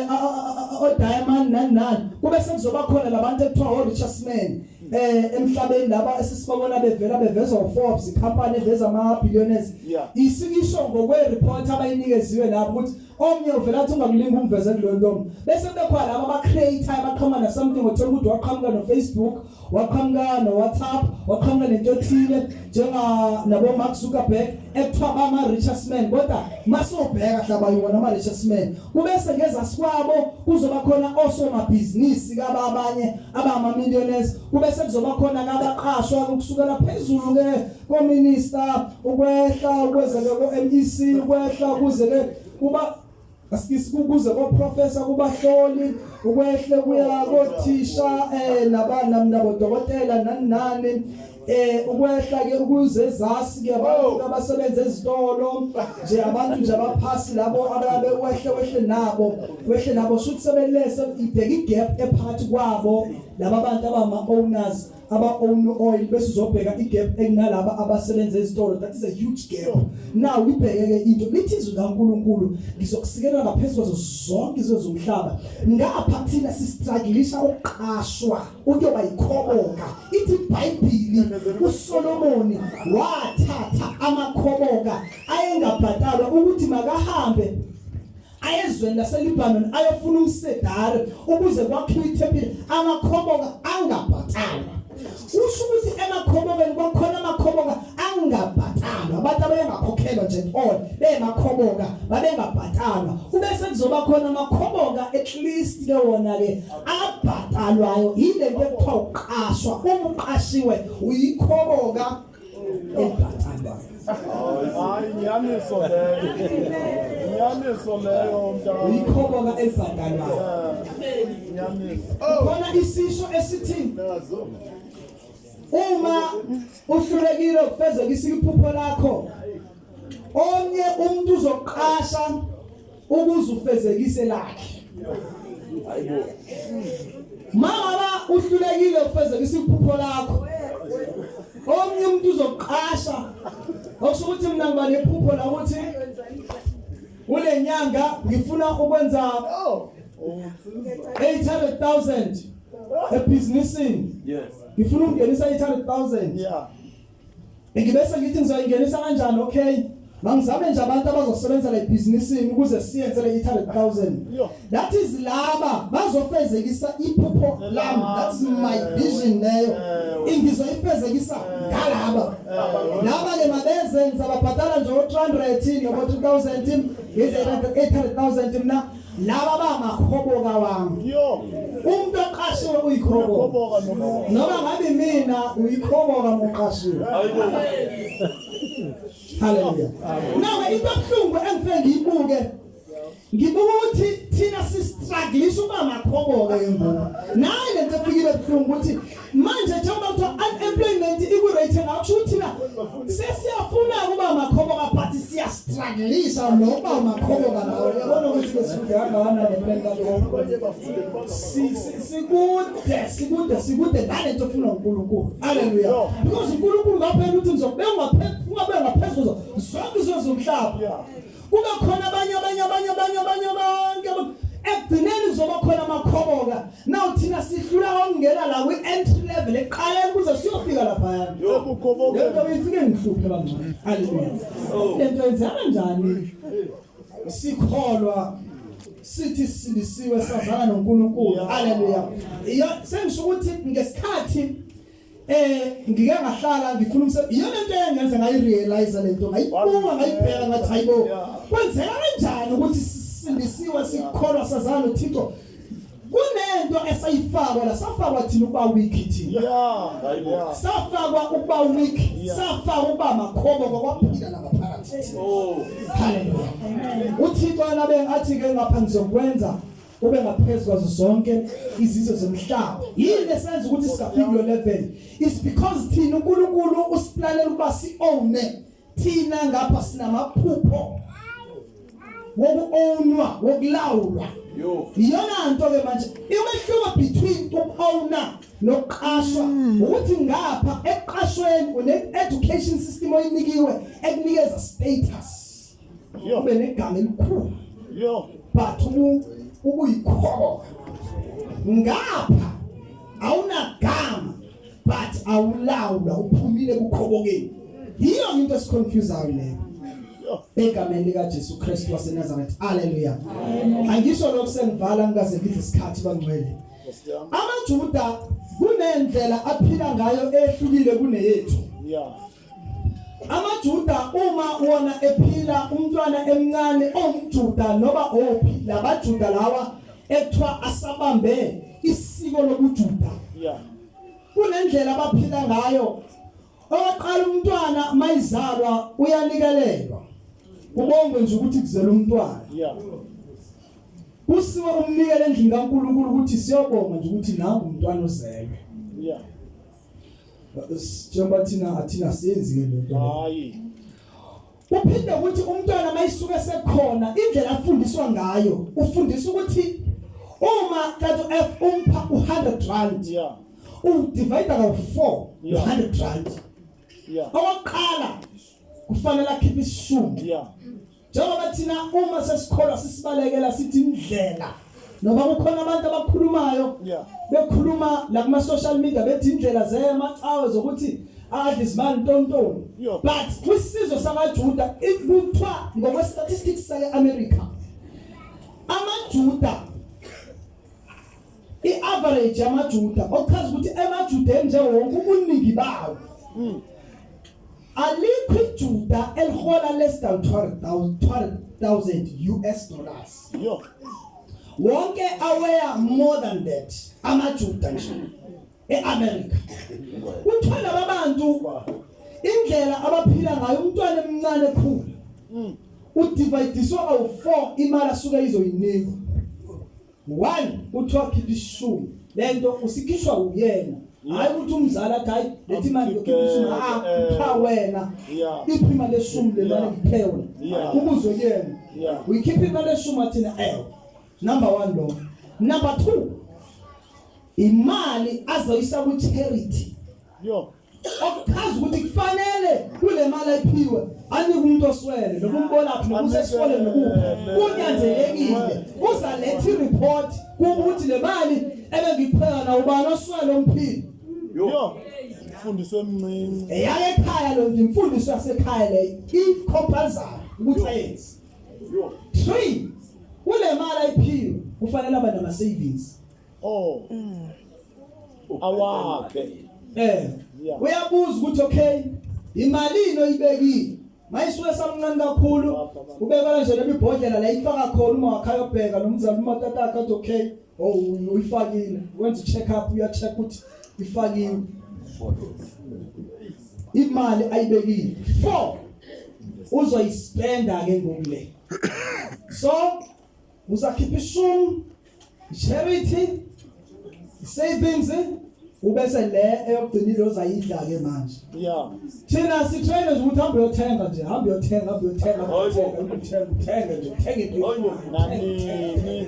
o-diamond nani nani kube sekuzoba khona labantu ekuthiwa o-richest men eh emhlabeni laba esisibabona bevela bevezwa uForbes icompany eveza ama billionaires isikisho ngokwe report abayinikeziwe lapho ukuthi Omnye uvela athi ungakulinga umveze kuleyo ntombi. Bese kube khona laba aba-creator abaqhamuka na something othola ukuthi waqhamuka no-Facebook, waqhamuka no-WhatsApp, waqhamuka nento ethile njenga nabo Mark Zuckerberg ekuthiwa bama-richest man kodwa masobheka hlaba yiwona ama-richest man. Kubese ngezasi kwabo kuzoba khona osomabhizinisi kaba abanye abama-millionaires kube sekuzoba khona kabaqashwa ukusukela phezulu ke kominister ukwehla ukweze ke ko-MEC ukwehla kuze ke kuba kuze koprofessor kubahloli ukwehle kuya kothisha eh nabana nabodokotela nani nani eh ukwehla ke ukuze ezasi ke abantu abasebenza ezitolo nje abantu nje abaphasi labo ababe wehle wehle nabo wehle nabo shuthi sebelese ibheka igap ephakathi kwabo laba bantu abama owners aba own oil bese uzobheka igap ekunalaba abasebenza ezitolo that is a huge gap now ibheke ke into lithi izwi kaNkuluNkulu ngizokusikelela ngaphezulu kwazo zonke izwe zomhlaba ngapha thina sistrugglisha ukuqashwa ukuyoba yikhoboka ithi iBhayibheli uSolomoni wathatha amakhoboka ayengabhatalwa ukuthi makahambe ayezweni laseLibanon ayofuna umsedari ukuze kwakhiwe ithempeli amakhoboka angabhatalwa kusho ukuthi emakhobokeni kwakhona amakhoboka angabhatalwa abantu ababengakhokhelwa nje all bemakhoboka babengabhatalwa kube sekuzoba khona amakhoboka at least ke wona ke abhatalwayo yile nto ekuthiwa uqashwa uma uqashiwe uyikhoboka Hayi inyaniso leyo. Inyaniso leyo mntaka. Uyikhoboka elibhadalwayo. Inyaniso. Khona isisho esithi uma uhlulekile ukufezekisa iphupho lakho omnye umuntu uzoqasha ukuze ufezekise lakhe Hayibo. Mangaba uhlulekile ukufezekisa iphupho lakho omnye umuntu uzoqasha okusho ukuthi mina ngiba nephupho la ukuthi Kule nyanga ngifuna ukwenza 800,000 ebhizinisini. Yes. Ngifuna ukungenisa 800,000. Ngibese ngithi ngizoyingenisa kanjani okay mangizame nje abantu abazosebenza la ebhizinisini ukuze siyenze le 800,000. That is laba bazofezekisa iphupho lami. That's my vision leyo. Ingizoyifezekisa ngalaba. Laba ke mabeze ngizababhadala nje o 300 nobo 2000 ngize 800,000 mina laba bangahoboka wami. Umuntu oqashiwe uyikhoboka. Noma ngabe mina uyikhoboka moqashiwe. Hallelujah. Now into ebuhlungu engifike ngiyibuke ngibuka ukuthi thina sistrugglisha uba makhoboka ke ngoku. Nayi lento efikile ebuhlungu ukuthi manje njengoba kuthiwa unemployment iku-rate ngakusho ukuthi thina sesiyafuna ukuba makhoboka but siyastrugglisha nokuba makhoboka nawe. Uyabona ukuthi besifunde kangakanani le plan Sikude, sikude, sikude nalento ofuna uNkulunkulu. Hallelujah. Because uNkulunkulu ngaphela uthi ngizokubeka ungabe ngaphezulu zonke izwe zomhlaba. Kube khona abanye abanye abanye abanye abanye bonke ekugcineni kuzoba khona amakhoboka. Now thina sihlula ukungena la kwi entry level eqaleni kuze siyofika lapha. Lento ifike ngihluphe bangcwele. Hallelujah. Lento yenzeka kanjani? Sikholwa sithi sisindisiwe sazana noNkulunkulu. Haleluya. Iyo sengisho ukuthi ngesikhathi ngike ngahlala ngifuna umsebenzi iyona into engenza ngayirealize lento ngayibuka ngayibheka ngathi hayibo kwenzeka kanjani ukuthi sisindisiwe sikholwa sazana noThixo kunento esayifakwa la safakwa thina ukuba weak thina safakwa ukuba weak safakwa ukuba makhobo kwaphila ngaphakathi. Oh. Haleluya. UThixo anabe athi ke ngapha ngizokwenza ube ngaphezu kwazo zonke izizwe zomhlaba. Yini esenza ukuthi singafiki kulo level? It's because thina uNkulunkulu usiplanela ukuba si-own thina ngapha sinamaphupho woku-ownwa wokulawulwa. Iyona nto ke manje imehluko between uku-owner nokuqashwa ukuthi ngapha ekuqashweni une education system oyinikiwe ekunikeza status ube negama elikhulu but ubuyikhoboka ngapha awunagama but awulawulwa uphumile kukhobokeni. Yiyo into esiconfusayo leyo. Egameni lika Jesu Kristu waseNazaretha. Haleluya. Angisho lokho sengivala ngikaze ngidle isikhathi bangcwele. AmaJuda kunendlela aphila ngayo ehlukile kuneyethu. AmaJuda uma wona ephila umntwana emncane ongumJuda noba ophi labaJuda lawa ekuthiwa asabambe isiko lobuJuda. Kunendlela abaphila ngayo. Oqala umntwana mayizalwa uyanikelelwa. Kubongwe nje ukuthi kuzela umntwana. Kusiwe umnikelo endlini kaNkulunkulu ukuthi siyobonga nje ukuthi nangu umntwana uzelwe. Njengoba thina athina senzi ke lento. Hayi. Uphinde ukuthi umntwana mayisuke sekhona indlela afundiswa ngayo, ufundiswa ukuthi uma kanti F umpha u100 rand. U divide ka 4 100 rand. Okokuqala kufanele akhiphe isishumi. Njengoba thina uma sesikholwa sisibalekela sithi indlela noma kukhona abantu abakhulumayo bekhuluma la kuma social media bethi indlela zemacawe zokuthi adle izimali ntontoni but kwisizwe sakaJuda kuthiwa ngokwe statistics sake America amaJuda i-average yamaJuda okuchaza ukuthi emaJudeni nje wonke ubuningi bawo alikho iJuda elihola less than 200,000 US dollars. Wonke aweya more than that amaJuda nje eAmerica. Kuthiwa laba bantu indlela abaphila ngayo umntwana emncane ekhula udividiswa kawu-4 imali asuke izoyinikwa. 1 kuthiwa khipha ishumi lento usikhishwa uyena hayi ukuthi umzali athi hayi lethi imali yokhipha ishumi ah kuthiwa wena iphi imali eshumi le mali ngiphe yona ubuzwe kuyena uyikhipha imali eshumi athina ewe. Number 1 lo. Number 2 imali azoyisa ku charity. Okuchaza ukuthi kufanele kule mali ayiphiwe anike umuntu oswele noma umbolaphi noma usesikoleni nokuphi kunyanzelekile uzaletha i-report kukuthi le mali ebengikupheka na ubani oswele omphile Yo. Mfundisi emncinci. Eyake ekhaya lo nje imfundiso yasekhaya le i-compulsory ukuthi ayenze. 3 kule mali ayiphiwe kufanele abe nama savings. Oh. Awakhe. Eh. Uyabuza ukuthi okay imalini oyibekile. Mayisuke samncane kakhulu ubekela nje noma ibhodlela la ifaka khona uma wakhaya obheka nomzali uma tata akhe athi okay oh uyifakile wenza check up uya check ukuthi ifakiwe imali ayibekile 4 uzoyispenda ke ngoku le so uzakhipha ishumi charity savings ubese le eyokugcinile ozayidla ke manje yeah thina sitrain nje ukuthi hamba uyothenga nje hamba uyothenga hamba uyothenga hamba uyothenga uthenga uthenga nje uthenge into nanini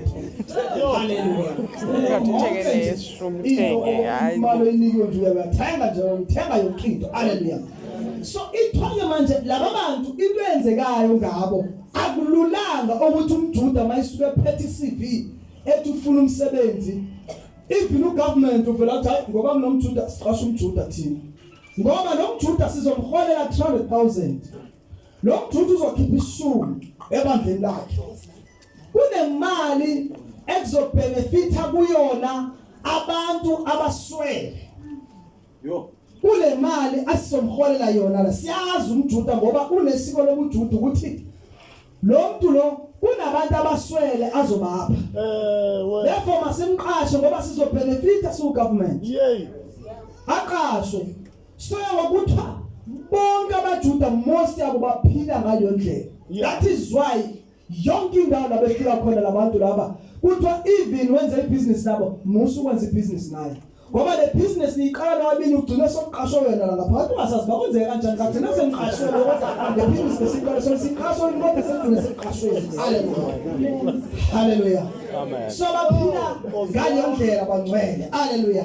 haleluya Ungathi uthenge leshumi uthenge hayi imali oyinikiwe nje uyathenga nje uthenga yonke into haleluya so ithonye manje laba bantu into eyenzekayo ngabo akululanga ukuthi umJuda mayisuke ephethe iCV ethi ufuna umsebenzi even ugovernment uvela athi hayi ngoba kunomJuda siqasha umJuda thina ngoba lo mJuda sizomholela 300000 lo mJuda uzokhipha ishumi ebandleni lakhe kunemali ekuzobenefitha kuyona abantu abaswele Yo. Kule mali asizomholela yona la siyazi umJuda ngoba unesiko lobuJuda ukuthi lo muntu lo kunabantu abaswele azobapha. Ewe. Therefore masimqashe ngoba sizobenefita siwu government. Yey. Aqashwe. So ngokuthiwa bonke abaJuda most yabo baphila ngaleyo ndlela. That is why yonke indawo la befika khona labantu laba kuthiwa even wenza ibusiness nabo musu ukwenza ibusiness naye ngoba le business niyiqala nobabili ugcine sokuqashwa wena la ngaphakathi ungasazi bakwenzeka kanjani kagcina sengiqashwe kodwa le business besiqala so siqashwe kodwa segcine sekuqashwe haleluya haleluya so baphila ngaleyo ndlela bangcwele haleluya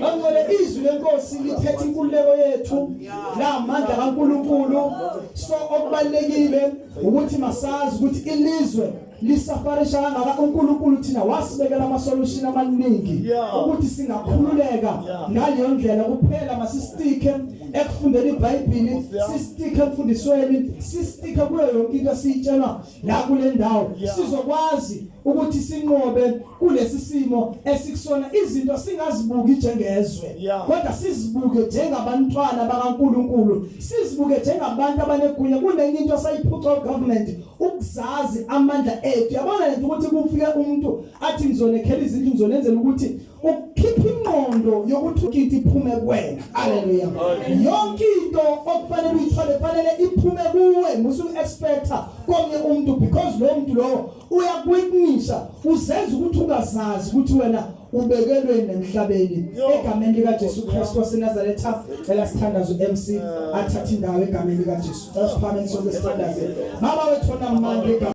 bangcwele izwi lenkosi liphethe inkululeko yethu la mandla kaNkuluNkulu so okubalekile ukuthi masazi ukuthi ilizwe lisafarisha kangaka uNkulunkulu thina wasibekela ama solution amaningi ukuthi singakhululeka ngaleyo ndlela kuphela masistike ekufundeni iBhayibheli sistike emfundisweni sistike kuyo yonke into esiyitshelwa la kule ndawo sizokwazi ukuthi sinqobe kulesi simo esikusona izinto singazibuki njengezwe kodwa sizibuke njengabantwana bakaNkuluNkulu sizibuke njengabantu abanegunya kunenye into asayiphuca ugovernment ukuzazi amandla ethu yabona lento ukuthi kufike umuntu athi ngizonekhela izindlu ngizonenzela ukuthi ukukhipha ingqondo yokuthi into iphume kuwena haleluya yonke into okufanele uyithole kufanele iphume kuwe musu expecta komnye umuntu because lo muntu lowo uyakuwitnessa uzenza ukuthi ungazazi ukuthi wena ubekelweni emhlabeni egameni lika Jesu Kristu waseNazaretha cela sithandaze uMC athathe indawo egameni lika Jesu cela siphakame sonke sithandaze baba wethu onamandla.